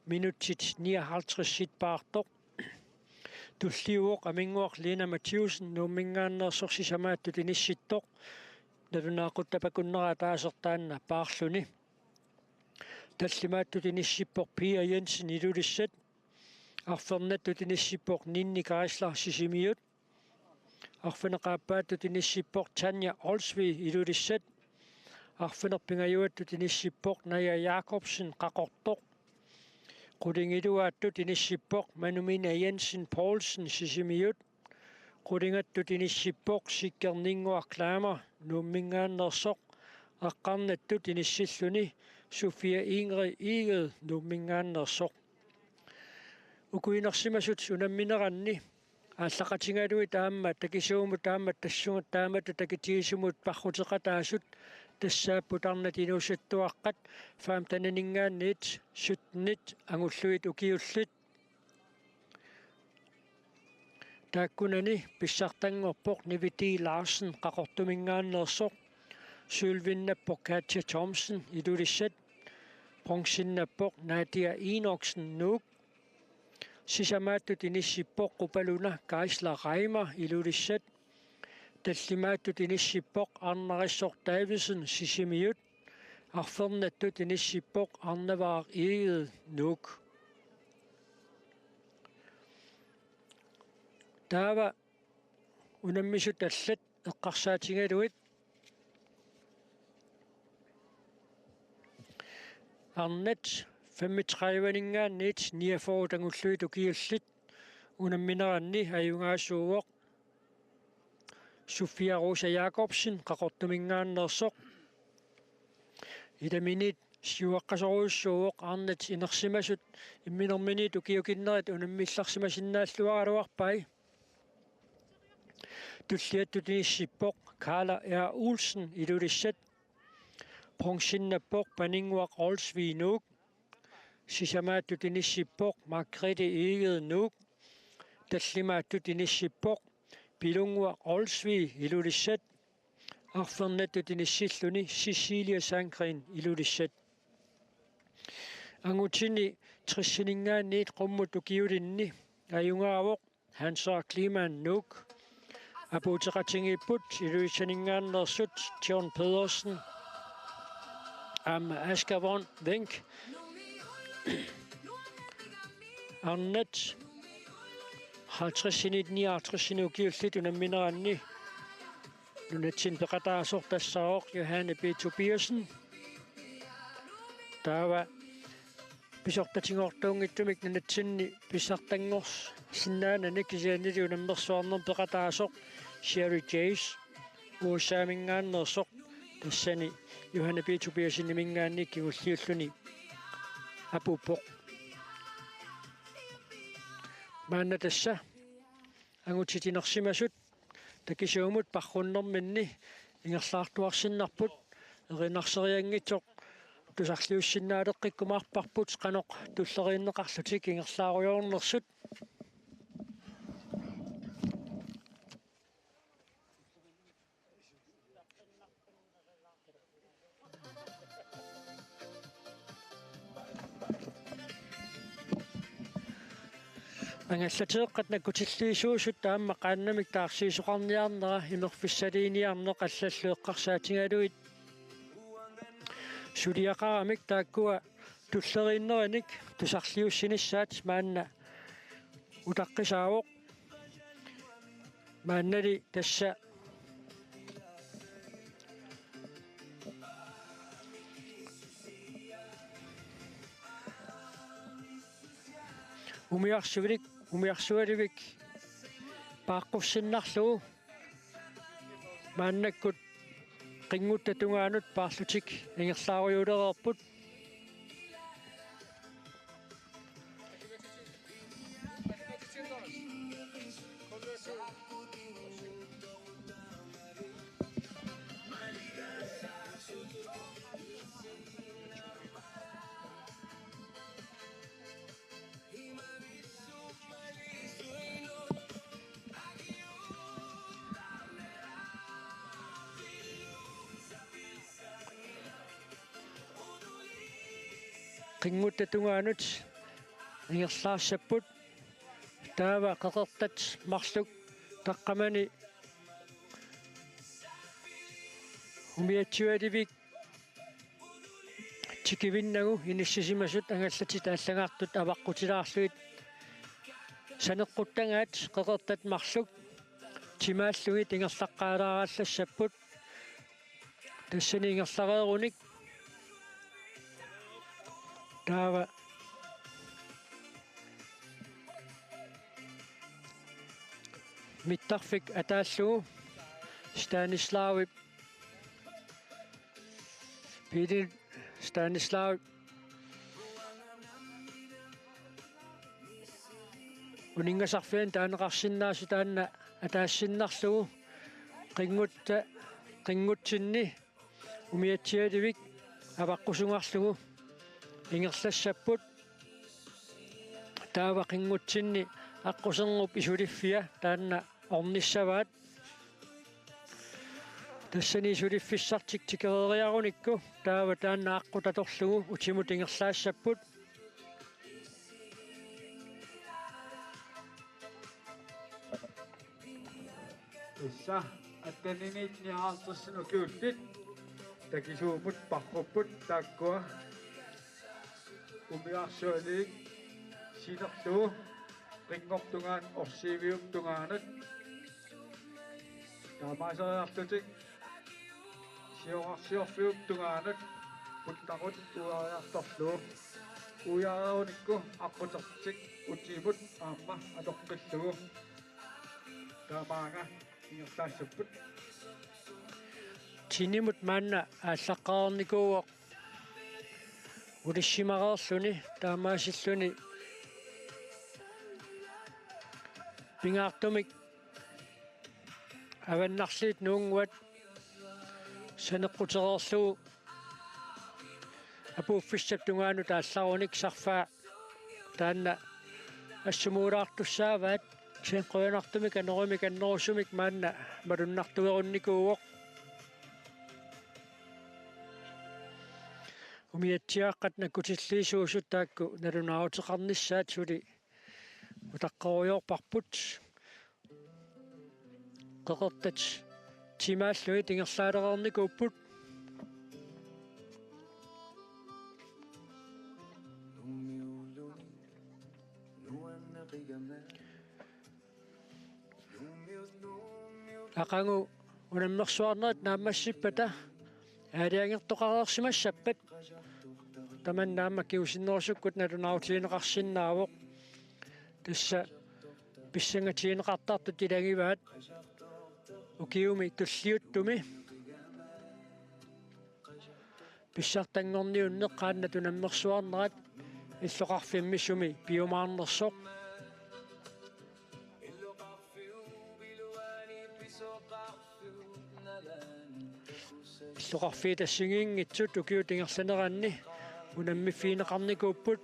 minutsit nioghalvtredsit paartoq. Tulliuvoq Aminnguaq Lena Mathiussen Nuummingaanneersoq sisamaattut inissittoq, nalunaaquttap akunnera ataaseq taanna paarluni. Tallimaattut inissippoq Pia Jensen Ilulissat. Arfernattut inissippoq Ninni Geisler Sisimiut. Arfineq-aappaattut inissippoq Tanja Olsvig Ilulissat. Arfineq-pingajuattut inissippoq Naja Jakobsen Qaqortoq. Qulingiluaattut inissippoq Manumina Jensen Poulsen Sisimiut. Qulingattut inissippoq Sikkerninnguaq Klamer Nuummingaanneersoq. Aqqarnattut inissilluni Sofia Ingrid Egede Nuummingaanneersoq. Uku inersimasut unammineranni aallaqatigalugit aamma takisuumut aamma tassunga taamatut takitigisumut parruteqataasut tassaapput arnat inuusuttuaqqat femtenininngaanniit syttenit angullugit ukiullit. Taakkunani pissartanngorpoq Nivi D. Larsen Qaqortuminngaanneersoq, sølvinnappoq Katja Thomsen Ilulissat, bronzinnappoq Nadia Enoksen Nuuk. Sisamaattut inissippoq Qupaluna Geisler Reimer Ilulissat. Tallimaattut inissippoq Arnarissoq Davidsen Sisimiut. Arfernattut inissippoq Arnavaaq Egede Nuuk. Taava unammisut allat eqqarsaatigalugit arnat femogtrediveninngaanniit niogfyrre angullugit ukiullit unammineranni ajugaasuuvoq Sofia Rosa Jakobsen Qaqortuminngaanneersoq. Ilaminit siuaqqasorujussuuvoq arnat inersimasut imminerminiit ukiukinnerit unammillarsimasinnaalluaraluarpai. Tulliattut inissippoq Karla R. Olsen, Ilulissat. Bronzinnappoq Paninnguaq Olsvig, Nuuk. Sisamaattut inissippoq Margrethe Egede, Nuuk. Tallimaattut inissippoq Pilunnguaq Olsvig, Ilulissat. Arfernattut inissilluni Cecilia Sandgreen, Ilulissat. Angutini tressininngaanniit qummut ukiulinni ajugaavoq Hans Kleemann, Nuuk. Apuuteqatigiipput Ilulissaninngaanneersut John Pedersen aamma Asger Von Wenk. Arnat halvtredsiniit nioghalvtredsinik ukiullit unammineranni nunatsinni peqataasoq tassaavoq Johanne B. Tobiassen. Taava pisortatigoortuunngitsumik nunatsinni pissartanngorsinnaanani kisiannili unammersuarnermut peqataasoq Sherry Chase, U S A-minngaanneersoq, tassani Johanne B. Tobiasseniminngaanniit kingulliulluni apuuppoq. Maanna tassa angutit inersimasut takisuumut parrunnerminni ingerlaartuarsinnarput, erinarserianngitsoq tusarliussinnaaleqqikkumaarparput qanoq tulleriinneqarlutik ingerlaarujoornersut. Angallateeqqat nakkutilliisuusut aamma qaannamik taarsiisoqarniarnera imerfissaliiniarneq allallu eqqarsaatigalugit suliaqaramik taakkua tulleriinneranik tusarliussinissaat maanna utaqqisaavoq. Maannali tassa umiarsualik, umiarsualivik paaqqussinnarlugu maannakkut qinngutta tungaanut paarlutik ingerlaarujulereerput. Qinngutta tungaanut ingerlaassapput. Taava qeqertat marluk taqqamani umiatsialivik tikivinnagu inissisimasut angallatit aallagartut avaqqutilaarlugit saneqquttagaat qeqertat marluk timaallugit ingerlaqqaalaarallassapput. Tassani ingerlareerunik taava mittarfik ataallugu Stanislavip Pili Stanislav uninngasarfiani taaneqarsinnaasut taanna ataassinnarlugu qinngutta, qinngutsinni umiatsialivik avaqqusugarlugu ingerlassapput. Taava qinngutsinni aqqusernup isuliffia taanna ornissavaat. Tassani suliffissartik tikereeriarunikku taava taanna aqqut atorlugu utimut ingerlaassapput. Tassa atteniniit nioghalvtredsinik ukiullit takisuumut parrupput taakkua umiarsualiit sinerlugu qinngortungaanut orsiiviup tungaanut taamaaseriarlutik siorarsiorfiup tungaanut puttaqut uiariartorlugu uiareerunikku aqqutertik utimut aamma atoqqillugu taamaanga ingerlaassapput. Tinimut maanna aallaqqaarnikuuvoq ulissimareerluni taamaasilluni pingaartumik Avannarliit Nuunnguat saneqqutereerlugu apuuffissap tungaanut aallaruni sarfaa taanna assumuulaartussaavaat. Kisianni qujanartumik anorimik annerusumik maanna malunnartuerunnikuuvoq. Umiatsiaaqqat nakkutilliisuusut taakku nalunaaruteqarnissaat suli utaqqerujoorparput. Qeqertat timaallugit ingerlaalereernikuupput. Aqagu unammersuarnerit naammassippata aalajangertoqareersimassappat tamanna aamma kingusinnerusukkut nalunaarutigineqarsinnaavoq. Tassa pissangatigineqartartut ilagivaat ukiumi tulliuttumi. Pissartanngorniunneq qaannat unammersuarnerat illoqarfimmi sumi piumaarnersoq. Illoqarfiit assigiinngitsut ukiut ingerlaneranni unammiffigineqarnikuupput.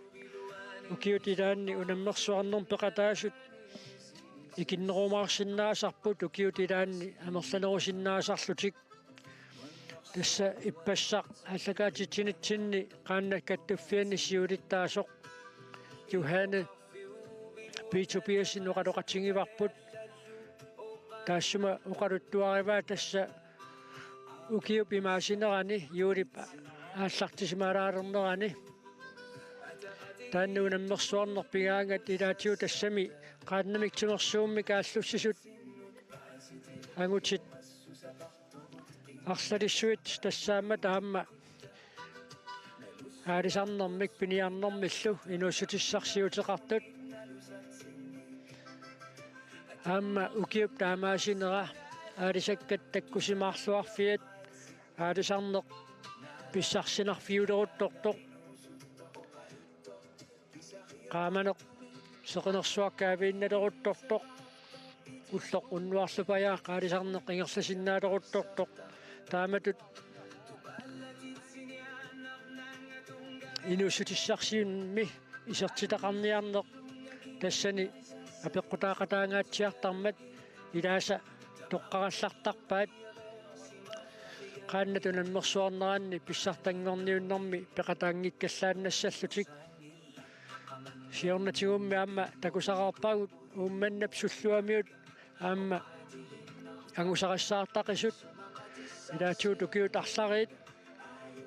Ukiut ilaanni unammersuarnermi peqataasut ikinnerumaarsinnaasarput, ukiut ilaanni amerlanerusinnaasarlutik. Tassa ippassaq aallakaatitsinitsinni qaannat kattuffianni siulittaasoq Johanne P. Tobiassen oqaloqatigivarput. Taassuma oqaluttuarivaa tassa ukiup imaasinerani, juulip aallartisimalaalernerani. Taanna unammersuarneq pigaangat ilaatigut tassami qaannamik timersuummik aallussisut angutit arlalissuit tassaammata aamma aalisarnermik piniarnermillu inuussutissarsiuteqartut. Aamma ukiup taamaasinera aalisakkat takkusimaarluarfiat aalisarneq pissarsinarfiuleruttortoq. Qaamaneq seqinersuaq kaaviinnaleruttortoq. Ulloq unnuarlupajaa aalisarneq ingerlasinnaaleruttortoq. Taamatut inuussutissarsiornermi isertitaqarniarneq tassani apeqqutaaqataangaatsiartarmat ilaasa toqqarallartarpaat. Qaannat unammersuarneranni pissartanngorniunnermi peqataanngikkallaannassallutik. Siornatigummi aamma takusaqarpagut Uummannap Sulluamiut aamma angusarissaartaqisut, ilaatigut ukiut arlariit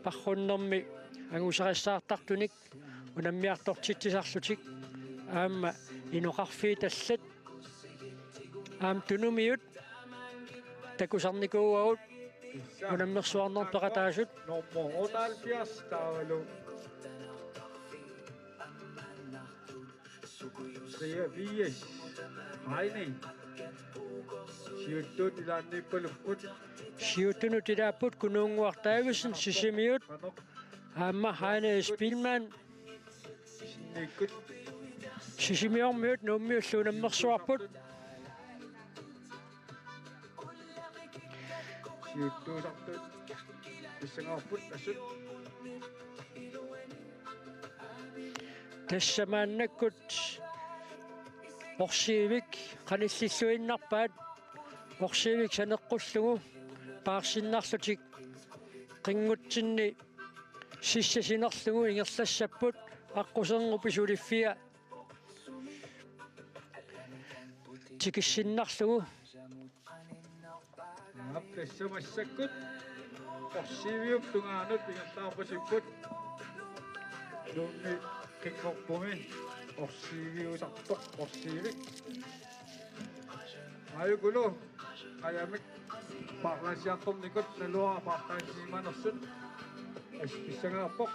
parrunnermi angusarissaartartunik unammiartortitsisarlutik aamma inoqarfiit allat aamma Tunumiut takusarnikuuagut unammersuarnermi peqataasut. Nummer otteoghalvfjerds, taavalu treogfirs, Heine. Siuttuut ilaanniippalupput. Siuttunut ilaapput Kunuunnguaq Davidsen, Sisimiut. Aamma Heine Spielmann. Sinnikkut. Sisimiormiut Nuummiullu unammersuarput. Siuttuusartut pissangaarput assut. Tassa maannakkut Orsiivik qanillilluinnarpaat. Orsiivik saneqqullugu paarsinnarlutik qinngutsinni sissap sinerlugu ingerlassapput, aqqusernup suliffia tikissinnarlugu. Aap, tassa massakkut Orsiiviup tungaanut ingerlaarpasipput. Nuummi qinngorpumi Orsiiviusartoq Orsiivik. Aajukulu qajamik paarlaassiartornikut naluara paarlaasisimanersut assut pissangaarpoq.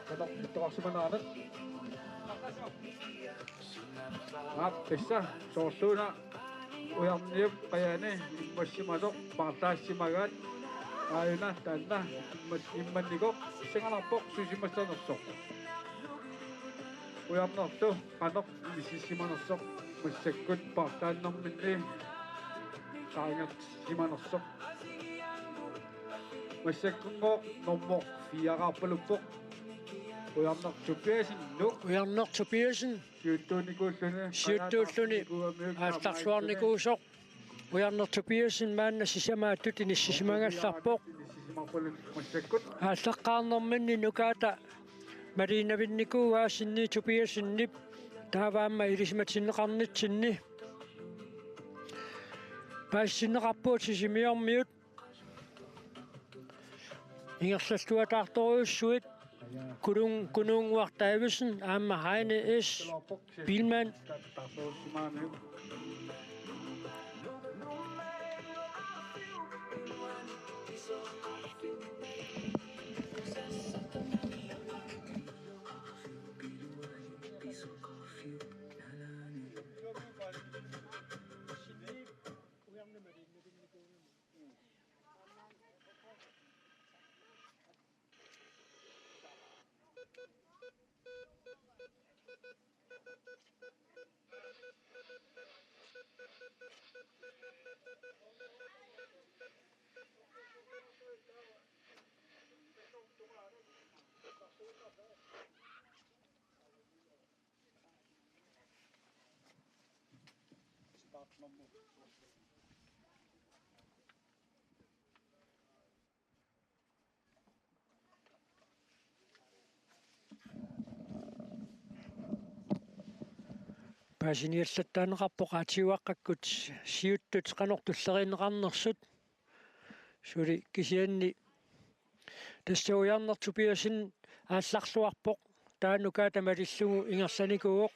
Qanoq ittoqarsimaneranut. Aap, tassa soorluuna Ujarniup qajani immassimasoq paarlaassimagaat. Aajuna taanna imma-, immannikoq pissanganarpoq susimassanersoq. Ujarnerlu qanoq inissisimanersoq massakkut paarlaannerminni Qaangersimanersoq. Massakkunngooq nummer fire-qarpaluppoq. Ujarneq Tobiassen, Nuuk. Ujarneq Tobiassen. Siuttuunnikuulluni. Siuttuulluni. Aallarluarnikuusoq. Ujarneq Tobiassen maanna sisamaattut inissisimagallarpoq. Aallaqqaarnerminni Nukaata maliinnavinnikuuaa Sinni Tobiassenip taava aamma ilisimatinneqarnitsinni. Paasitinneqarpugut Sisimiormiut. Ingerlalluataartorujussuit Kunung-, Kununnguaq Davidsen aamma Heine S. Biilmann. Paasiniallattaaneqarpoq Qaatiuaqqakkut siuttut qanoq tulleriinneqarnersut. Suli kisianni tassa Ujarneq Tobiassen aallarluarpoq. Taanna Nukaata malillugu ingerlanikuuvoq.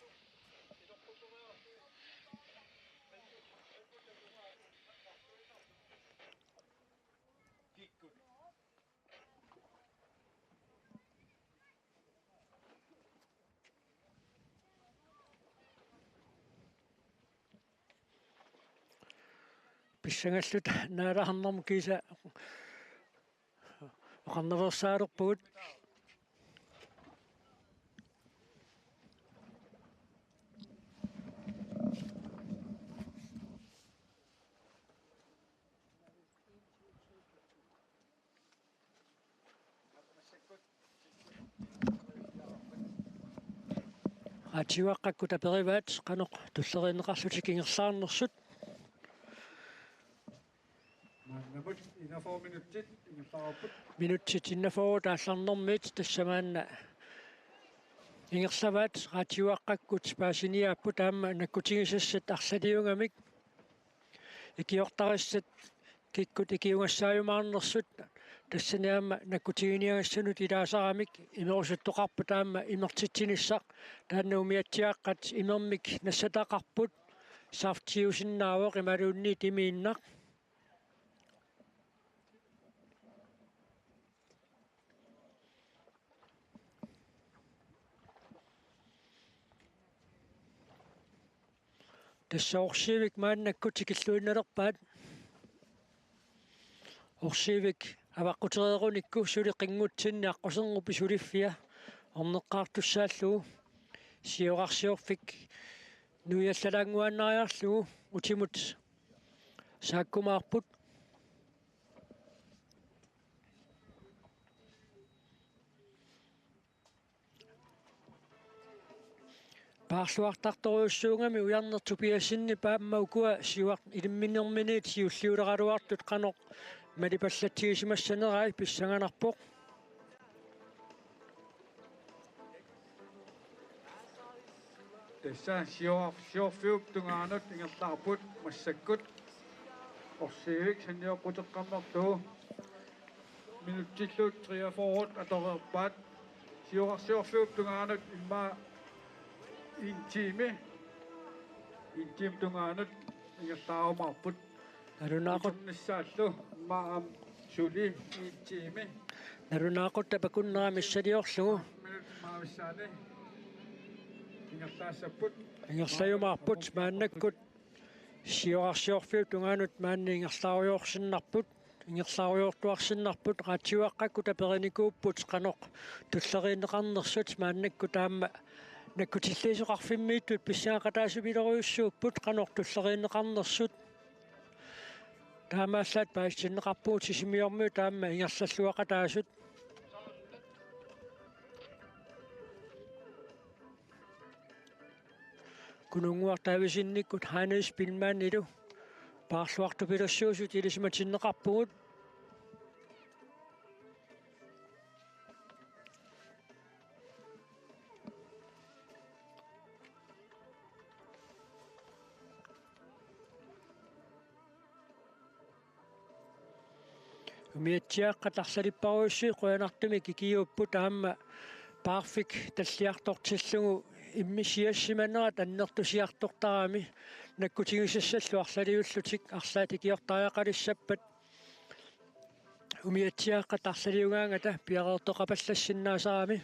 Pissangalluta naalaarnermut kiisa oqarnaveersaalerpugut. Qaatiuaqqakkut aperivaat qanoq tulleriinneqarlutik ingerlaarnersut. Maannamut enogfyrre minutsit ingerlareerput. Minutsit enogfyrre aallarnermiit tassa maanna ingerlavaat Qaatiuaqqakkut paasiniaapput aamma nakkutigisassat arlaliugamik. Ikiortarissat kikkut ikiugassaajumaarnersut tassani aamma nakkutiginiagassanut ilaasaramik imerusuttoqarpoq taama imertitsinissaq taanna umiatsiaaqqat imermik nassataqarput saftiusinnaavoq imaluunniit imiinnaq. Tassa Orsiivik maannakkut tikilluinnalerpaat. Orsiivik avaqqutereerunikku suli qinngutsinni aqqusernup suliffia orneqqaartussaallugu siorarsiorfik nuiallalaannguaannariarlugu utimut saakkumaarput. Paarluartartorujussuugami Ujarneq Tobiassenip aamma ukua siuar-, ilimminerminiit siulliuleraluartut qanoq malipallatsigisimassanerai pissanganarpoq. Tassa siuar-, siuarfiup tungaanut ingerlaarput massakkut. Orsiivik sannioqquteqqammerlugu minutsillu treogfyrre atoreerpaat. Siuarsiorfiup tungaanut immaqa en time, en time tungaanut ingerlaarumaarput. Nalunaaqut- Uternissaarlu immaqa aamma suli en time. Nalunaaqutaq akunneranut missiliorlugu. Minut immaqa missaani ingerlaassapput. Ingerlajumaarput maannakkut. Siuarsiorfiup tungaanut maani ingerlaarujoorsinnarput, ingerlaarujoortuarsinnarput, Qaatiuaqqakkut aperinikuupput qanoq tulleriinneqarnersut maannakkut aamma nakkutilliisoqarfimmiittut pissangaqataasupilerujussuupput qanoq tulleriinneqarnersut. Taamaallaat paasitinneqarpugut Sisimiormiut aamma ingerlalluaqataasut. Kununnguaq Davidsenikkut Heinrich Spielmannilu paarluartupilussuusut ilisimatinneqarpugut. Umiatsiaaqqat arlalipparujussuit qujanartumik ikiuupput aamma paarfik talliartortillugu immissiassimanerat annertusiartortarami nakkutigisassallu arlaliullutik arlaat ikiortariaqalissappat umiatsiaaqqat arlaliugaangata piareertoqapallassinnaasarami.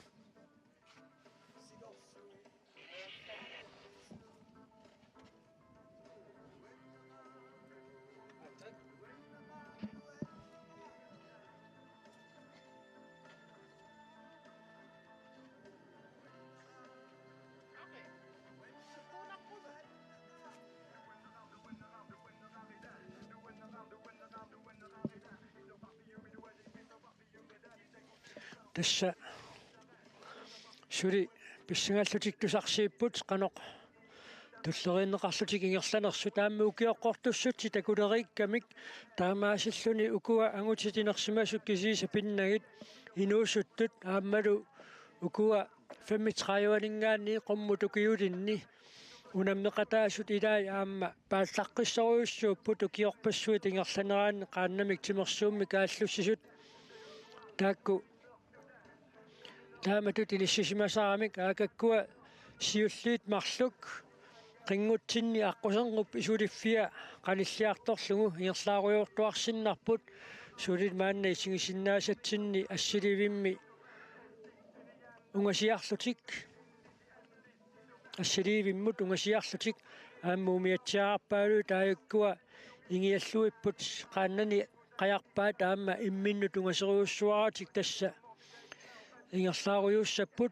Tassa suli pissangallutik tusarsiipput qanoq tulleriinneqarlutik ingerlanersut. Aamma ukioqqortussutsit takuleriikkamik taamaasilluni ukua angutit inersimasut kisiisa pinnagit inuusuttut aammalu ukua femogtredive-ninngaanniit qummut ukiulinni unammeqataasut ilaat aamma paallaqqissorujussuupput ukiorpassuit ingerlaneranni qaannamik timersuummik aallussisut. Taakku taamatut inissisimasaramik aakakkua siulliit marluk qinngutsinni aqqusernup isuliffia qanilliartorlugu ingerlaarujoortuarsinnarput suli maanna isigisinnaasatsinni Assiliivimmi ungasiarlutik. Assiliivimmut ungasiarlutik aamma umiatsiaarpaaluit taakkua ingialluipput qaannani qajarpaat aamma imminnut ungaserujussuaratik tassa ingerlaarujussuupput.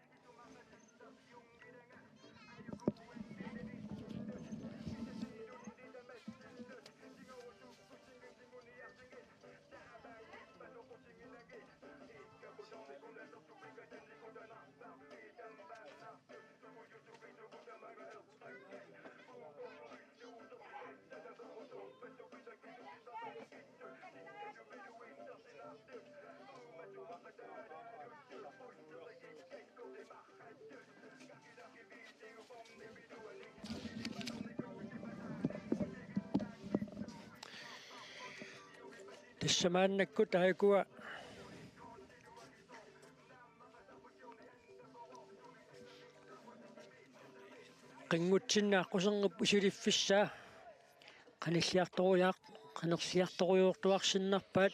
Tassa maannakkut aakua qinngutsinni aqqusernup isuliffissaa qanilliartorujaaq-, qanilliartorujoortuarsinnarpaat.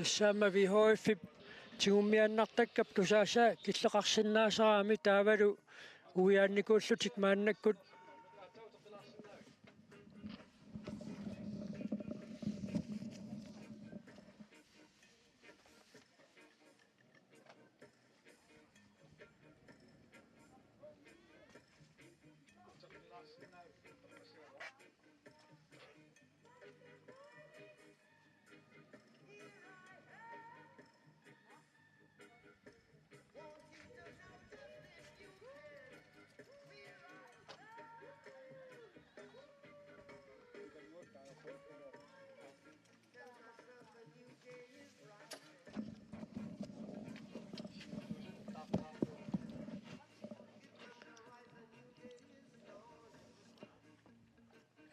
Tassa aamma V H F-ip tigummiannartakkap tusaasa killeqarsinnaasarami taavalu uiaannikuullutik maannakkut.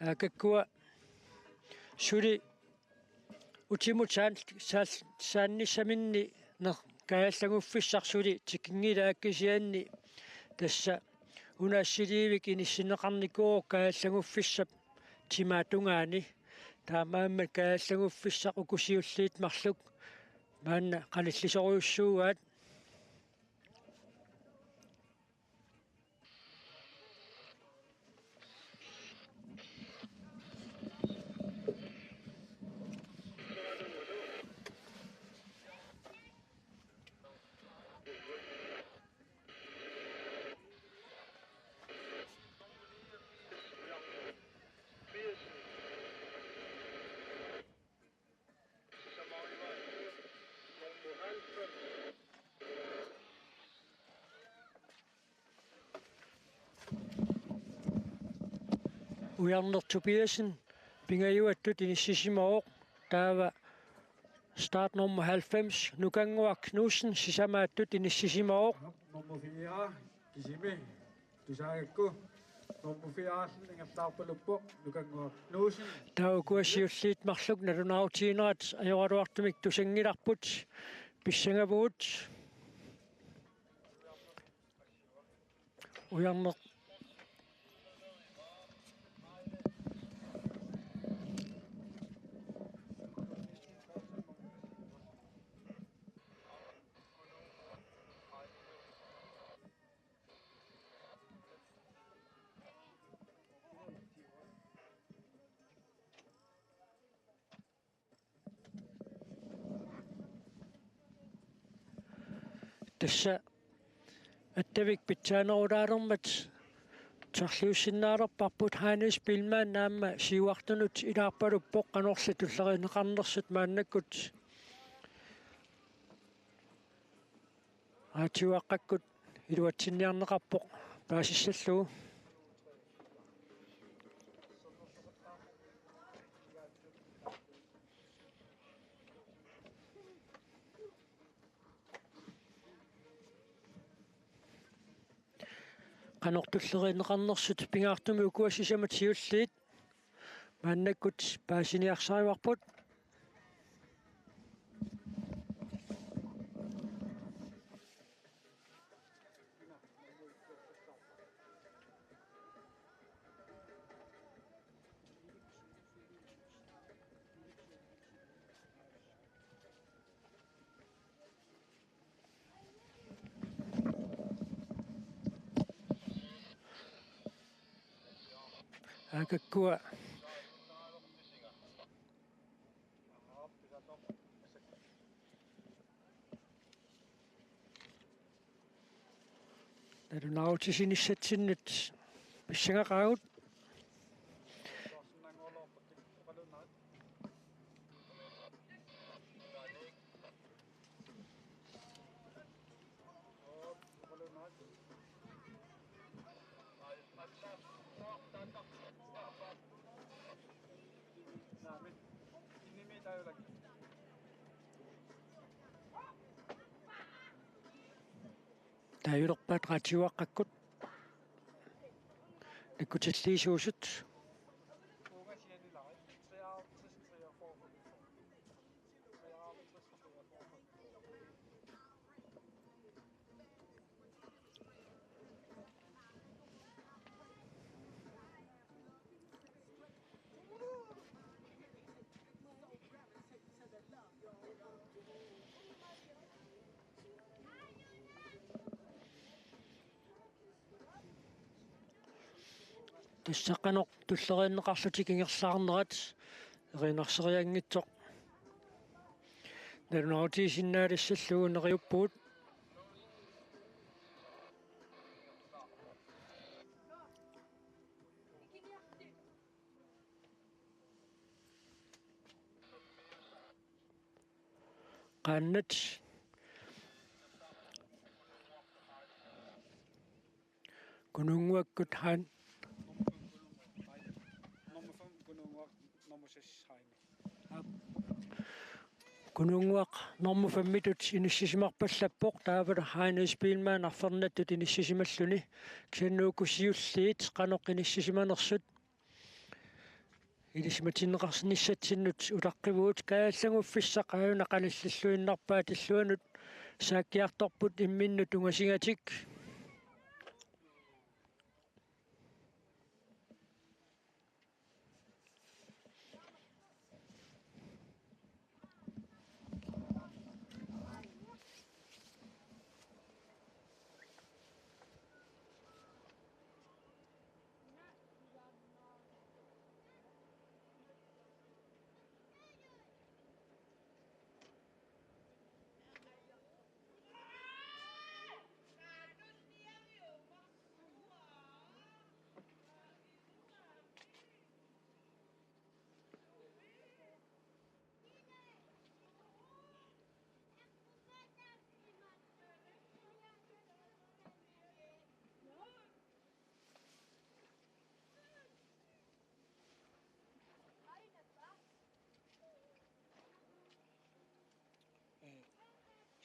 Aakakkua suli utimut saan-, saal-, saannissaminni ner-, kaajallanguffissaq suli tikinngilaat kisianni tassa una Assiliivik inissinneqarnikuuvoq kaajallanguffissap timaatungaani. Taamaammat kaajallanguffissaq uku siulliit marluk maanna qanillisorujussuugaat. Ujarneq Tobiassen pingajuattut inissisimavoq, taava startnummer halvfems, Nukannguaq Knudsen, sisamaattut inissisimavoq. Nummer fire, Kisimi, tusaagakku. Nummer fire, ingerlaarpaluppoq, Nukannguaq Knudsen. Taava ukua siulliit marluk nalunaarutiginerat ajoraluartumik tusanngilarput, pissangavugut. Ujarneq. Tassa Attavik pitsaanerulaalermat tusarliussinnaalerparput, Heinrich Biilmann aamma siuartunut ilaarpaluppoq, qanorli tulleriinneqarnersut maannakkut aatsuaqqakkut iluatsinniarneqarpoq paasissallugu. Qanoq tulleriinneqarnersut pingaartumik ukua sisamat siulliit maannakkut paasiniarsarivarput. Aakakkua nalunaarutisinissatsinnut pissangaqaagut. Taajulerpaat radiuaqqakkut. Nikkutilliisuusut. Tassa qanoq tulleriinneqarlutik ingerlaarnerat erinarsereerunngitsoq. Nalunaarutigisinnaalissallugu neriuppugut. Qaannat. Kunuunnguakkut Hein. Nummer fem, Kunuunnguaq, nummer seks, Heine. Kunuunnguaq nummer femmitut inissisimarpallappoq, taavalu Heinrich Biilmann arfernattut inissisimalluni. Kisianni uku siulliit qanoq inissisimanersut ilisimatinneqarnissatsinnut utaqqivugut. Kaajallanguffissaq aajuna qanillilluinnarpaa, tilluanut saakkiartorput imminnut ungasigatik.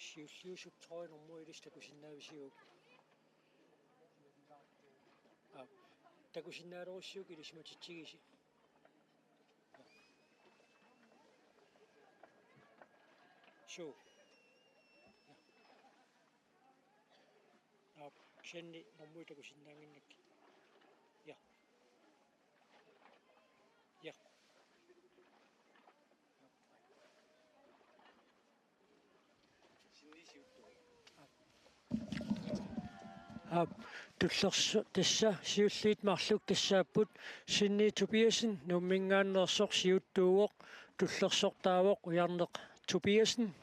Siulliusup trøje nummer et-isi takusinnaavisiuk? Aap. Takusinnaalerussiuk ilisimatitsigisi. Suu. Aap, Shanni nummer et takusinnaannginnakkit. Ja. Ja. Aap, tullersu-, tassa siulliit marluk tassaapput Shinni Tobiassen Nuumminngaanneersoq siuttuuvoq, tullersortaavoq Ujarneq Tobiassen.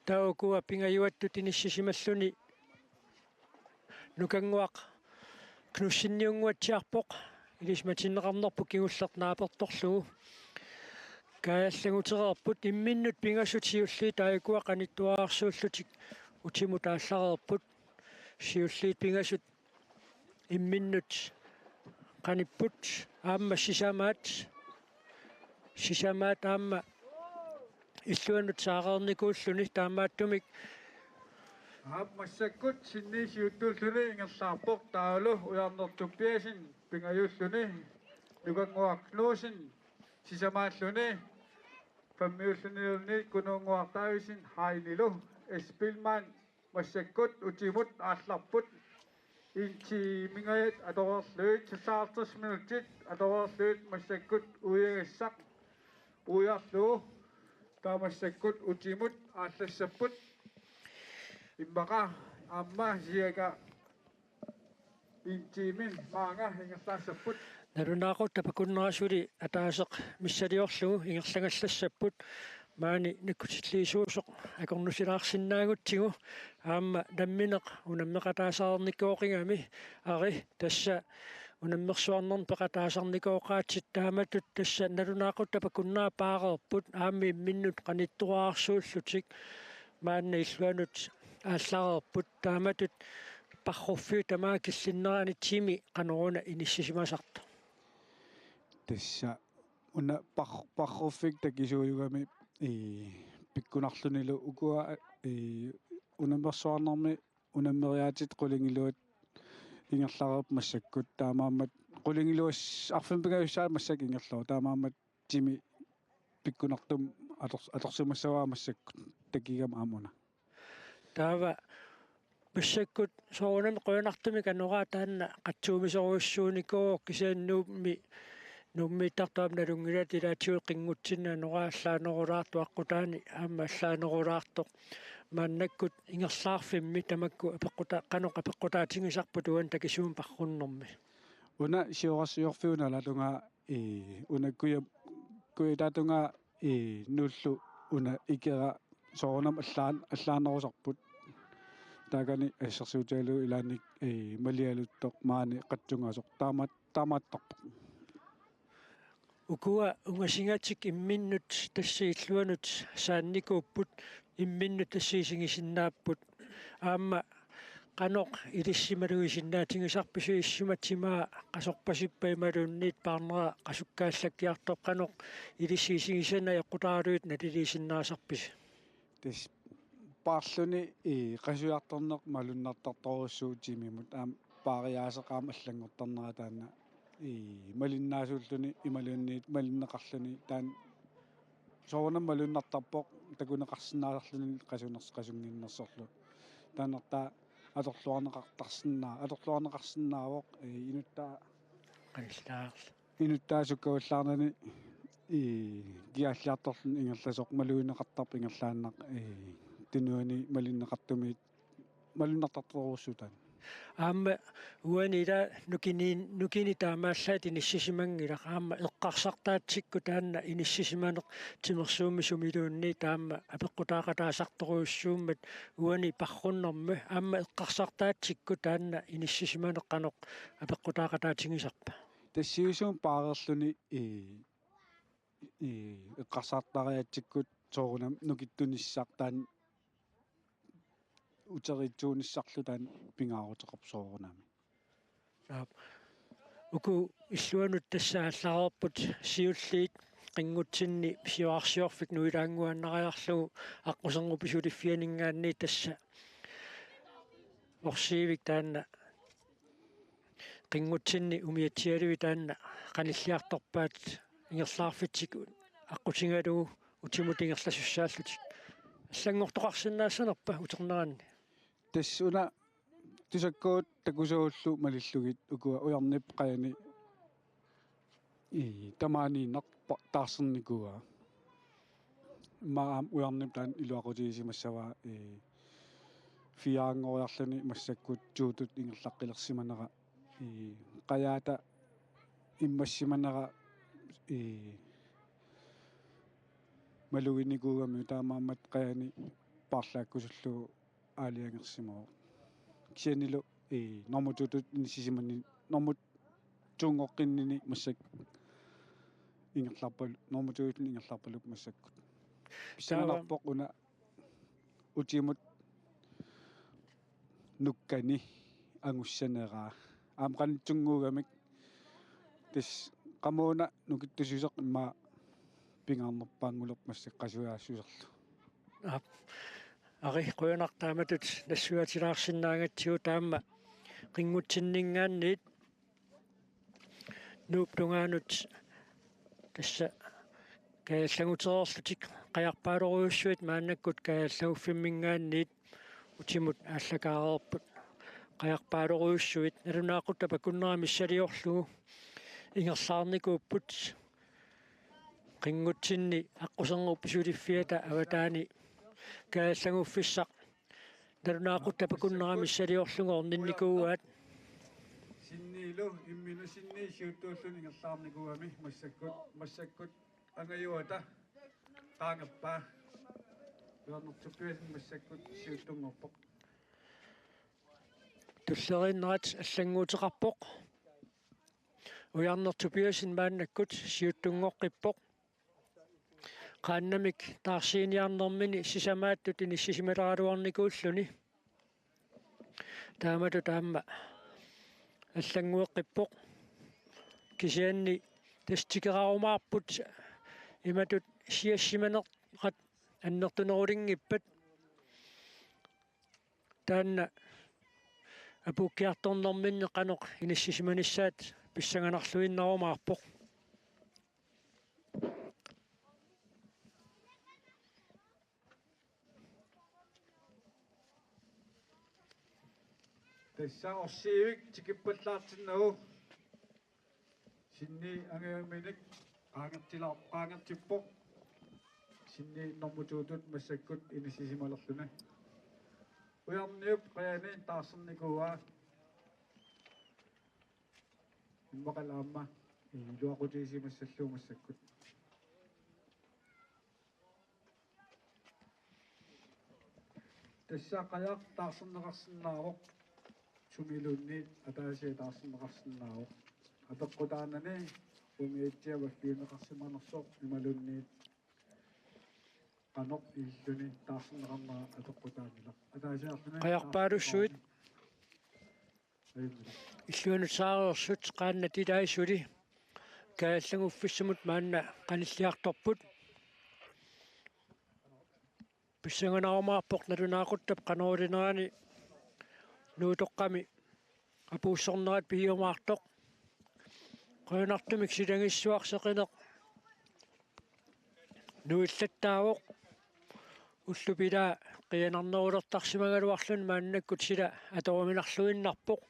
Taava ukua pingajuattut inissisimalluni Nukannguaq Knudseniunnguatsiarpoq, ilisimatinneqarnerput kingulleq naapertorlugu. Kaajallangutereerput, imminnut pingasut siulliit taakku qanittuararsuullutik utimut aallareerput. Siulliit pingasut imminnut qanipput, aamma sisamaat, sisamaat aamma illuanut saareernikuulluni, taamaattumik. Aap, massakkut Shinni siuttuulluni ingerlaarpoq taavalu Ujarneq Tobiassen pingajuulluni, Nukannguaq Knudsen sisamaalluni, femmiulluniluunniit Kunuunnguaq Davidsen Heinilu, Esbillmann massakkut utimut aallarput. Indtimingajat atoreerlugit, seksoghalvtreds minutsit atoreerlugit massakkut uiagassaq uiarlugu, taava massakkut utimut aallassapput. Immaqa aamma siaka indtimi maanga ingerlaassapput. Nalunaaqutap akunnerata suli ataaseq missiliorlugu ingerlagallassapput, maani nakkutilliisuusoq akornusilaarsinnaagutsigu, aamma nammineq unammeqataasarnikuuqigami. Ari, tassa unammersuarnermi peqataasarnikooqaatsit taamatut, tassa nalunaaqutap akunnerata paareerput, aamma imminnut qanittuararsuullutik maanna illuanut aallareerput, taamatut parruffiup tamaat killinnerani timi qanoruna inissisimasartoq? Tassa una par-, parruffik takisuujugami, ii, pikkunarlunilu ukua, ii, unammersuarnermi unammeriaatsit qulingiluat ingerlareerput massakkut, taamaammat qulingiluas-, arfineq-pingajussaat massakkut ingerlavoq, taamaammat timi pikkunartumik ator-, atorsimassavaa massakkut takigami aamma una. Taava massakkut soorunami qujanartumik anoraa taanna qatsuumisorujussuunikuuvoq, kisianni Nuummi, Nuummiittartut aamma nalunngilaat ilaatigut qinngutsinnut anoraa allaanerulaartoq aqqutaani, aamma allaanerulaartoq maannakkut ingerlaarfimmi tamakku apeqquta-, qanoq apeqqutaatigisarput uani takisuumik parrunnermi? Una siorarsuarfiup nalatungaa, ii, una kuja-, kujataatungaa, ii, Nuullu una ikera soorunami allaan-, allaanerusarput. Taakani assersuutigalugu ilaanni, ii, malialuttoq maani qatsungaasoq taamaat-, taamaattarpoq. Ukua ungasigatik imminnut tassa illuanut saannikuupput, imminnut tassa isigisinnaapput. Aamma qanoq ilissi malugisinnaatigisarpisi, issuma timaa qasorpasippat imaluunniit paarnera qasukkaallakkiartoq, qanoq ilissi isigisani ajoqutaaluit naliliisinnaasarpisi? Tassa paarluni, ii, qasujartorneq malunnartartorujussuuvoq timimut, aamma paariaaseq aamma allanngortarnera taanna, ii, malinnaasuulluni imaluunniit malinneqarluni, taanna soorunami malunnartarpoq takuneqarsinnaasarluni qasuners-, qasunnginnersorlu. Taannartaa atorluarneqartarsinnaa-, atorluarneqarsinnaavoq, ii, inuttaa qanillaarlu. Inuttaa sukkavallaarnani, ii, kiaalliartorluni ingerlasoq malugineqartarpoq ingerlaannaq, ii, tunuani malinneqartumit malunnartartorujussuuvoq taanna. Aamma uani ila nukini, nukini taamaallaat inissisimanngilaq, aamma eqqarsartaatsikkut taanna inissisimaneq timersuummi sumiluunniit aamma apeqqutaaqataasartorujussuummat uani parrunnermi, aamma eqqarsartaatsikkut taanna inissisimaneq qanoq apeqqutaaqataatigisarpa? Tassa siusuma paareerluni, ii, ii, eqqarsartariaatsikkut soorunami nukittunissaq taanna uteriitsuunissarlu taanna pingaaruteqarpoq soorunami. Aap. Uku illuanut tassa aallareerput siulliit qinngutsinni siuarsiorfik nuilaannguaannariarlugu aqqusernup pisuliffianinngaanniit tassa orsiivik taanna qinngutsinni umiatsialivik taanna qanilliartorpaat ingerlaarfitsik aqqutigalugu utimut ingerlasussaallutik. Allanngortoqarsinnaassanerpa uterneranni? Tassa una tusakkuut takusagullu malillugit ukua Ujarnip qajani ii, tamaaniinnarpoq taarsernikua. Immaqa aamma Ujarnip taanna iluaqutigisimassavaa, ii, fireanngoriarluni massakkut tuutut ingerlaqqilersimanera, ii, qajaata immassimanera, ii, maluginikuugamiuk taamaammat qajani paarlaakkusullugu aalajangersimavoq. Kisiannili, ii, normu tuutut inissisimanini, normu tuunngoqqinnini massakkut ingerlarpal-, normu tuutut ingerlarpaluppoq massakkut. Pissanganarpoq una utimut nukkani angussaneraa. Aamma qanittunnguugamik tassa qamuuna nukittususeq immaqa pingaarnerpaanngulerpoq massakkut qasujaassuserlu. Aap. Ari, qujanaq taamatut nassuiaatilaarsinnaagatsigu. Taama qinngutsinninngaanniit Nuup tungaanut tassa kaajallangutereerlutik qajarpaalorujussuit maannakkut kaajallaguffimminngaanniit utimut aallakaareerput. Qajarpaalorujussuit nalunaaquttap akunnera missiliorlugu ingerlaarnikuupput. Qinngutsinni aqqusernup pisuliffiata avataani kaajallannguffissaq nalunaaquttap akunnera missiliorlugu orninnikuuaat. Sinniilu imminut sinni siuttuulluni ingerlaarnikuugami massakkut, massakkut angajuata qaangerpaa. Ujarneq Tobiassen massakkut siuttunngorpoq. Tulleriinnerat allannguuteqarpoq. Ujarneq Tobiassen maannakkut siuttunngoqqippoq. Qaannamik taarsiiniarnermini sisamaattut inissisimalaaraluarnikuulluni. Taamatut aamma allanngueqqippoq. Kisianni tassa tikerarumaarput imatut siassimanerat annertunerulinngippat. Taanna apuukkiartornerminni qanoq inissisimanissaat pissanganarluinnarumaarpoq. Tassa orsiivik tikippallaartinnagu. Sinni angajumminik qaangertila-, qaangertippoq. Sinni normu tuutut massakkut inissisimalerluni. Ujarniup qajani taarsernikuuaa. Immaqalu aamma iluaqutigisimassallugu massakkut. Tassa qajaq taarserneqarsinnaavoq, sumiluunniit ataasiaq taarserneqarsinnaavoq. Apeqqutaanani umiatsiaq valliunneqarsimanersoq imaluunniit qanoq illuni taarserneqarnera apeqqutaanngilaq. Ataasiarluni qajarpaalussuit. Illuanut saareersut qaannat ilaat suli kaajallanguffissamut maanna qanilliartorput. Pissanganarumaarpoq nalunaaquttap qanoq ilinerani Nuutoqqami apuussornerat piumaartoq. Qujanartumik silagissuaq seqineq nuillattaavoq. Ullup ilaa qiianarnerulertarsimagaluarluni maannakkut sila atoruminarluinnarpoq.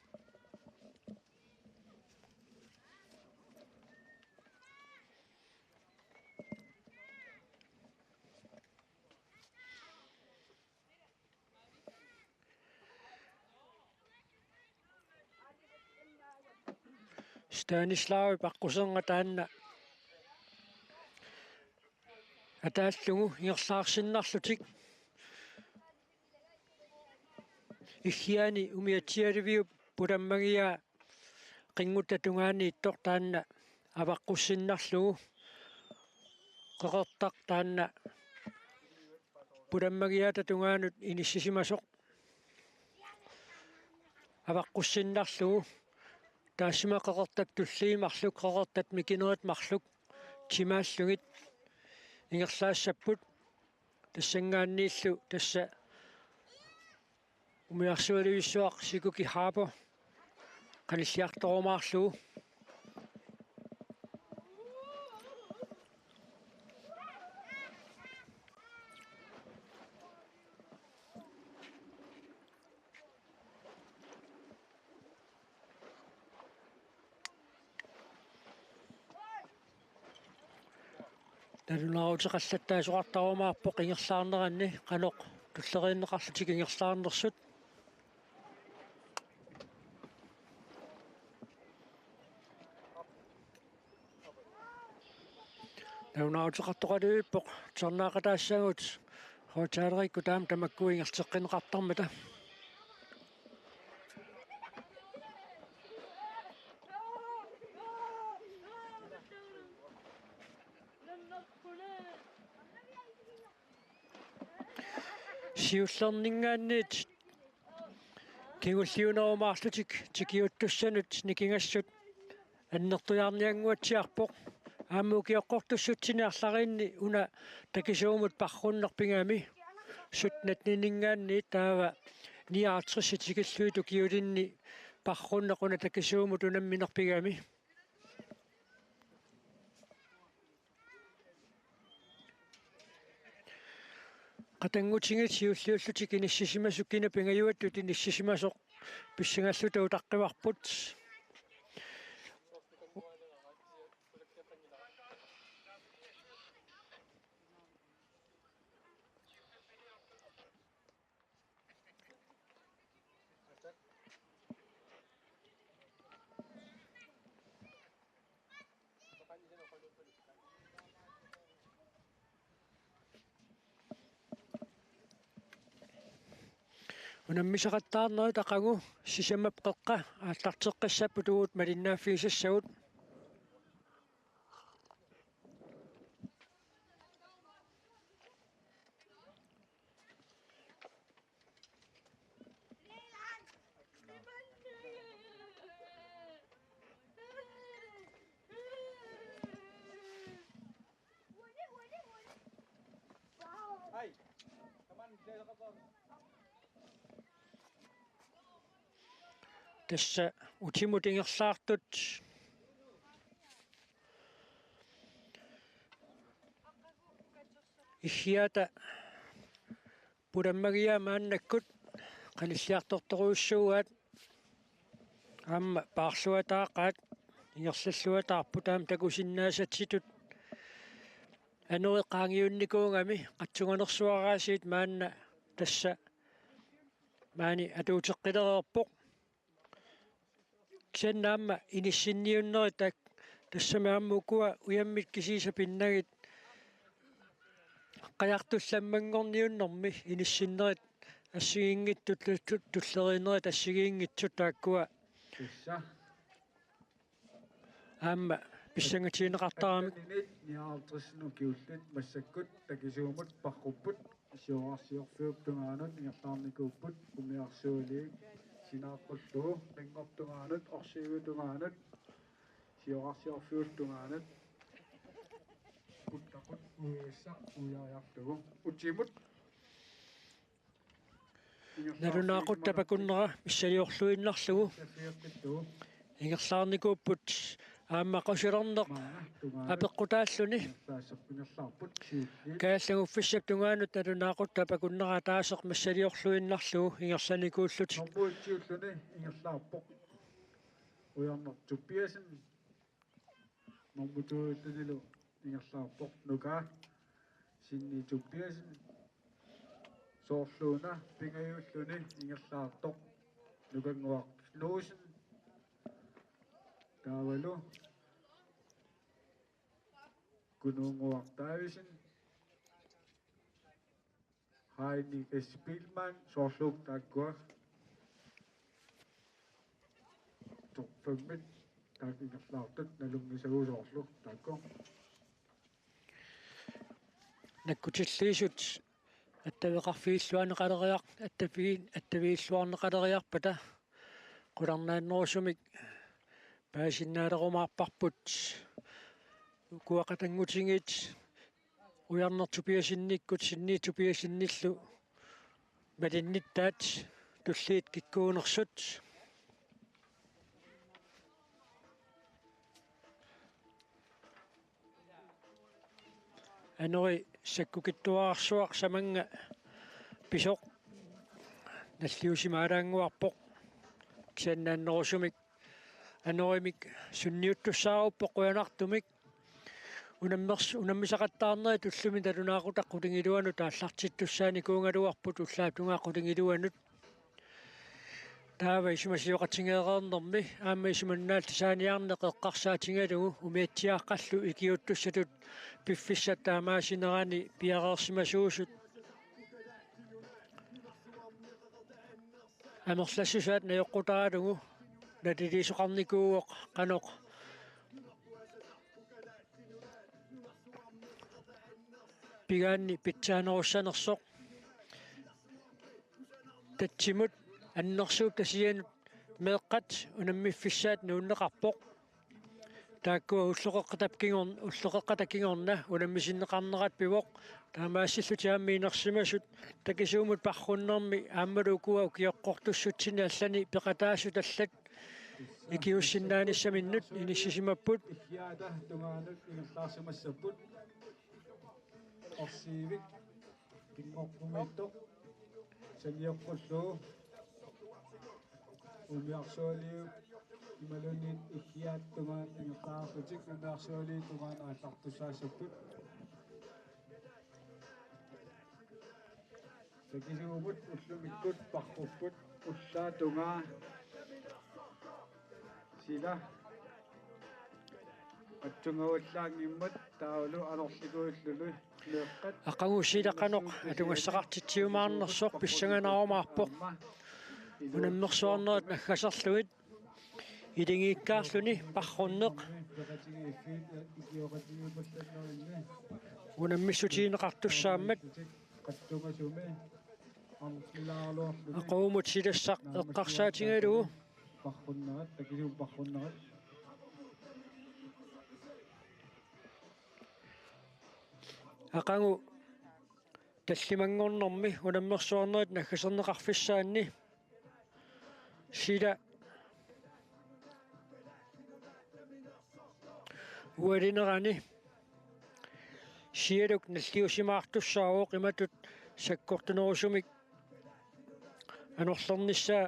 Stanislavip aqqusernera taanna ataallugu ingerlaarsinnarlutik. Iggiani umiatsialiviup pulammagiaa qinngutta tungaaniittoq taanna avaqqussinnarlugu, qeqertaq taanna pulammagiaata tungaanut inissisimasoq avaqqussinnarlugu, taassuma qeqertap tulliit marluk, qeqertat mikinerit marluk timaallugit ingerlaassapput. Tassanngaanniillu tassa umiarsualivissuaq Sikuki Harper qanilliartorumaarlugu. Nalunaaruteqallattaasoqartarumaarpoq ingerlaarneranni qanoq tulleriinneqarlutik ingerlaarnersut. Nalunaaruteqartoqaluarpoq tusarnaaqataassagut højttalerikkut taama tamakku ingerlateqqinneqartarmata. Siullerninngaanniit kingulliunerumaarlutik tikiuttussanut nikingassut annertujaarniannguatsiarpoq. Aamma ukioqqortussutsini arlariinni una takisuumut parrunneq pigami sytten-ninngaanniit taava nioghalvtreds tikillugit ukiulinni parrunneq una takisuumut unammineq pigami. Qatanngutigiit siulliullutik inissisimasut kina pingajuattut inissisimasoq pissangalluta utaqqivarput. Unammisaqattaarnerit aqagu sisamap qeqqa aallarteqqissapput uagut malinnaaffigisassagut. Tassa utimut ingerlaartut. Ihiata pulammagiaa maannakkut qanilliartortorujussuugaat aamma paarluataaqaat ingerlalluataarput aamma takusinnaasatsitut anori qaangiunnikuugami qatsunganersuaraasiit maanna tassa maani atuuteqqilereerpoq. Kisianni aamma inissinniunnerit taak-, tassami aamma ukua ujammit kisiisa pinnagit qajartullammanngorniunnermi inissinnerit assigiinngitsut tu-, tu-, tulleriinnerit assigiinngitsut taakkua. Tassa. Aamma pissangatigineqartaramik. Nioghalvtredsinut ukiullit massakkut takisuumut parrupput. Siorarsiorfiup tungaanut ingerlaarnikuupput umiarsualiit sinaaqqullugu qinngortungaanut orsiivitungaanut siorarsiorfiup tungaanut puttaqut uiussaq uiariarlugu utimut. Nalunaaqutap akunnera missaliorluinnarlugu ingerlaarnikuupput aamma qusilerneq apeqqutaalluni. Kaajallanguffissap tungaanut nalunaaqutap akunnera ataaseq missaliorluinnarlugu ingerlanikuullutik. Normu et-iulluni ingerlaarpoq Ujarneq Tobiassen. Normu to-iullunilu ingerlaarpoq Nuka Sinni Tobiassen. Soorluuna pingajuulluni ingerlaartoq Nukannguaq Knudsen. Taavalu Kunuunnguaq Davidsen. Heini S. Biilmann, soorluuna taakkua. Top fem-it taakku ingerlaartut nalunngisagut soorlu taakku. Nakkutilliisut attaveqarfigilluarneqaleriar-, attavi-, attavigilluarneqaleriarpata qularnaannerusumik paasinnaalerumaarparput. Ukua qatanngutigiit Ujarneq Tobiassennikkut Sinni Tobiassennillu malinnittaat tulliit kikkuunersut. Anori sakkukittuararsuaq samannga pisoq nalliussimaalaannguarpoq. Kisianni annerusumik anorimik sunniuttussaaruppoq qujanartumik. Unammers-, unammisaqattaarnerit ullumi nalunaaqutaq qulingiluanut aallartittussaanikuugaluarput ullaap tungaa qulingiluanut. Taava isumasioqatigeereernermi aamma isumannaallisaaniarneq eqqarsaatigalugu umiatsiaaqqallu ikiuuttussatut piffissap taamaasinerani piareersimasuusut amerlassusaat najoqqutaralugu naliliisoqarnikuuvoq qanoq pigaanni pitsaanerussanersoq. Tatsimut annersuup tasianut meeqqat unammiffissaat nuunneqarpoq. Taakkua ulloqeqqata kingorn-, ulloqeqqata kingorna unammisinneqarnerat pivoq. Taamaassillutik aamma inersimasut takisuumut parrunnermi aammalu ukua ukioqqortussutsinni allani peqataasut allat ikiuussinnaanissaminnut inissisimapput. Ikiaata tungaanut ingerlaarsimassapput. Arsiivik kinngorpumiittoq sanioqqullugu umiarsualiup imaluunniit ikiaata tungaanut ingerlaarlutik umiarsualiup tungaanut aallartussaassapput. Takisuumut ullumikkut parrupput ullaap tungaa sila atsungavallaanngimmat taavalu anorlikuulluni meeqqat. Aqagu sila qanoq atugassaqartitsiumaarnersoq pissanganaarumaarpoq. Unammersuarnerit naggaserlugit iligiikkaarluni parrunneq unammissutigineqartussaammat. Aqagumut silassaq eqqarsaatigalugu. Aqagu tallimanngornermi unammersuarnerit naggaserneqarfissaanni sila ualinerani sialuk nalliussimaartussaavoq imatut sakkortunerusumik anorlernissaa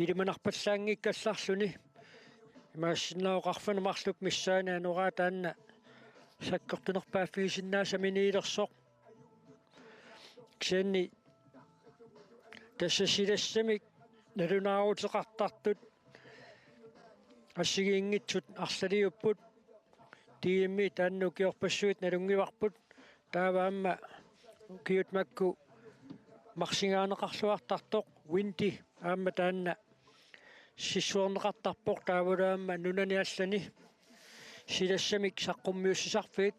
ilimanarpallaanngikkallarluni. Imaassinnaavoq arfineq-marluk missaani anoraa taanna sakkortunerpaaffigisinnaasaminiilersoq. Kisianni tassa silassamik nalunaaruteqartartut assigiinngitsut arlaliupput. D M-i taanna ukiorpassuit nalunngivarput. Taava aamma ukiut makku marsigaaneqarluartartoq Winti aamma taanna sissuerneqartarpoq taavalu aamma nunani allani silassamik saqqummiussisarfiit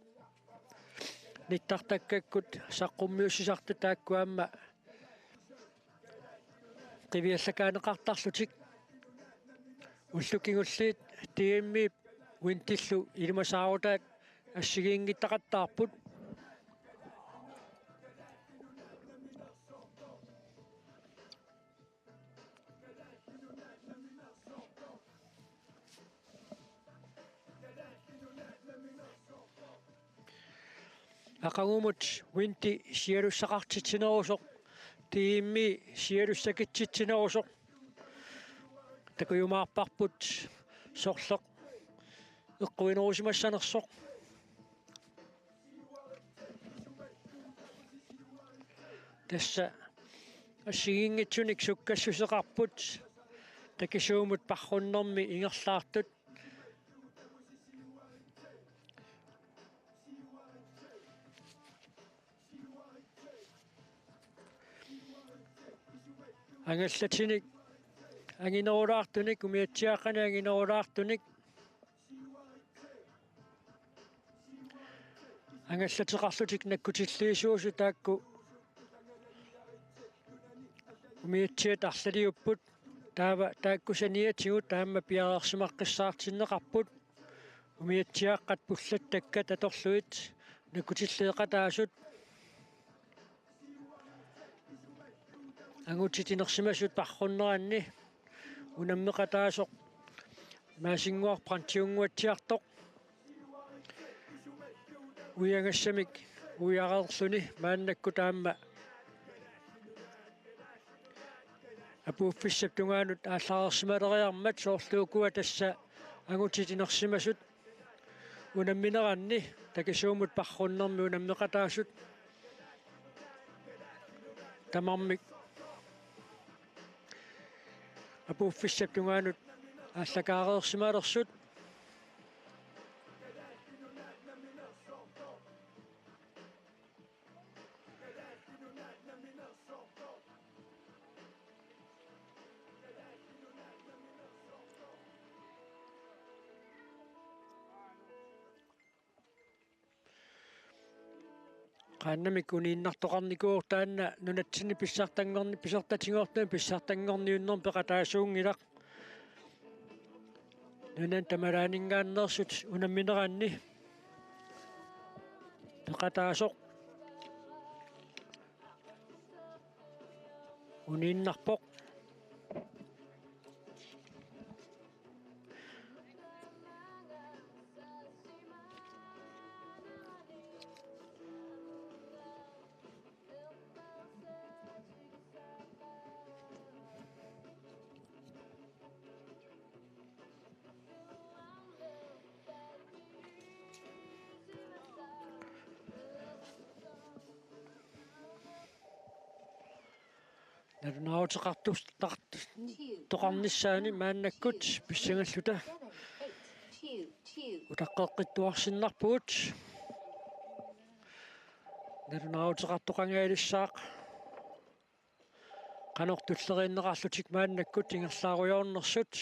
nittartakkakkut saqqummiussisartut taakku aamma qiviallakaaneqartarlutik. Ullut kingulliit D M-ip Wintillu ilimasaarutaat assigiinngittaqattaarput. Aqagumut Winti sialussaqartitsinerusoq, D M-i sialussakitsitsinerusoq. Takujumaarparput sorleq eqquinerusimassanersoq. Tassa assigiinngitsunik sukkassuseqarput takisuumut parrunnermi ingerlaartut. Angallatinik anginerulaartunik, umiatsiaaqqanik anginerulaartunik angallateqarlutik nakkutilliisuusut taakku umiatsiat arlaliupput. Taava taakku saniatigut aamma piareersimaqqissaartinneqarput. Umiatsiaaqqat pullattakkat atorlugit nakkutillit peqataasut angutit inersimasut parrunneranni unammeqataasoq Maasinnguaq Brandtiunnguatsiartoq uiagassamik uiareerluni maannakkut aamma apuuffissap tungaanut aallareersimaleriarmat soorlu ukua tassa angutit inersimasut unammineranni takisuumut parrunnermi unammeqataasut tamarmik apuuffissap tungaanut aallakaareersimalersut. Qaannamik uniinnartoqarnikuuvoq taanna nunatsinni pissartanngorni-, pissartatigoortumik pissartanngorniunnermi peqataasuunngilaq. Nunani tamalaaninngaanneersut unammineranni peqataasoq uniinnarpoq. Nalunaaruteqartus-, tart-, toqarnissaani maannakkut pissangalluta utaqqeqqittuarsinnarpugut. Nalunaaruteqartoqangaatsiarissaaq qanoq tulleriinneqarlutik maannakkut ingerlaarujoornersut.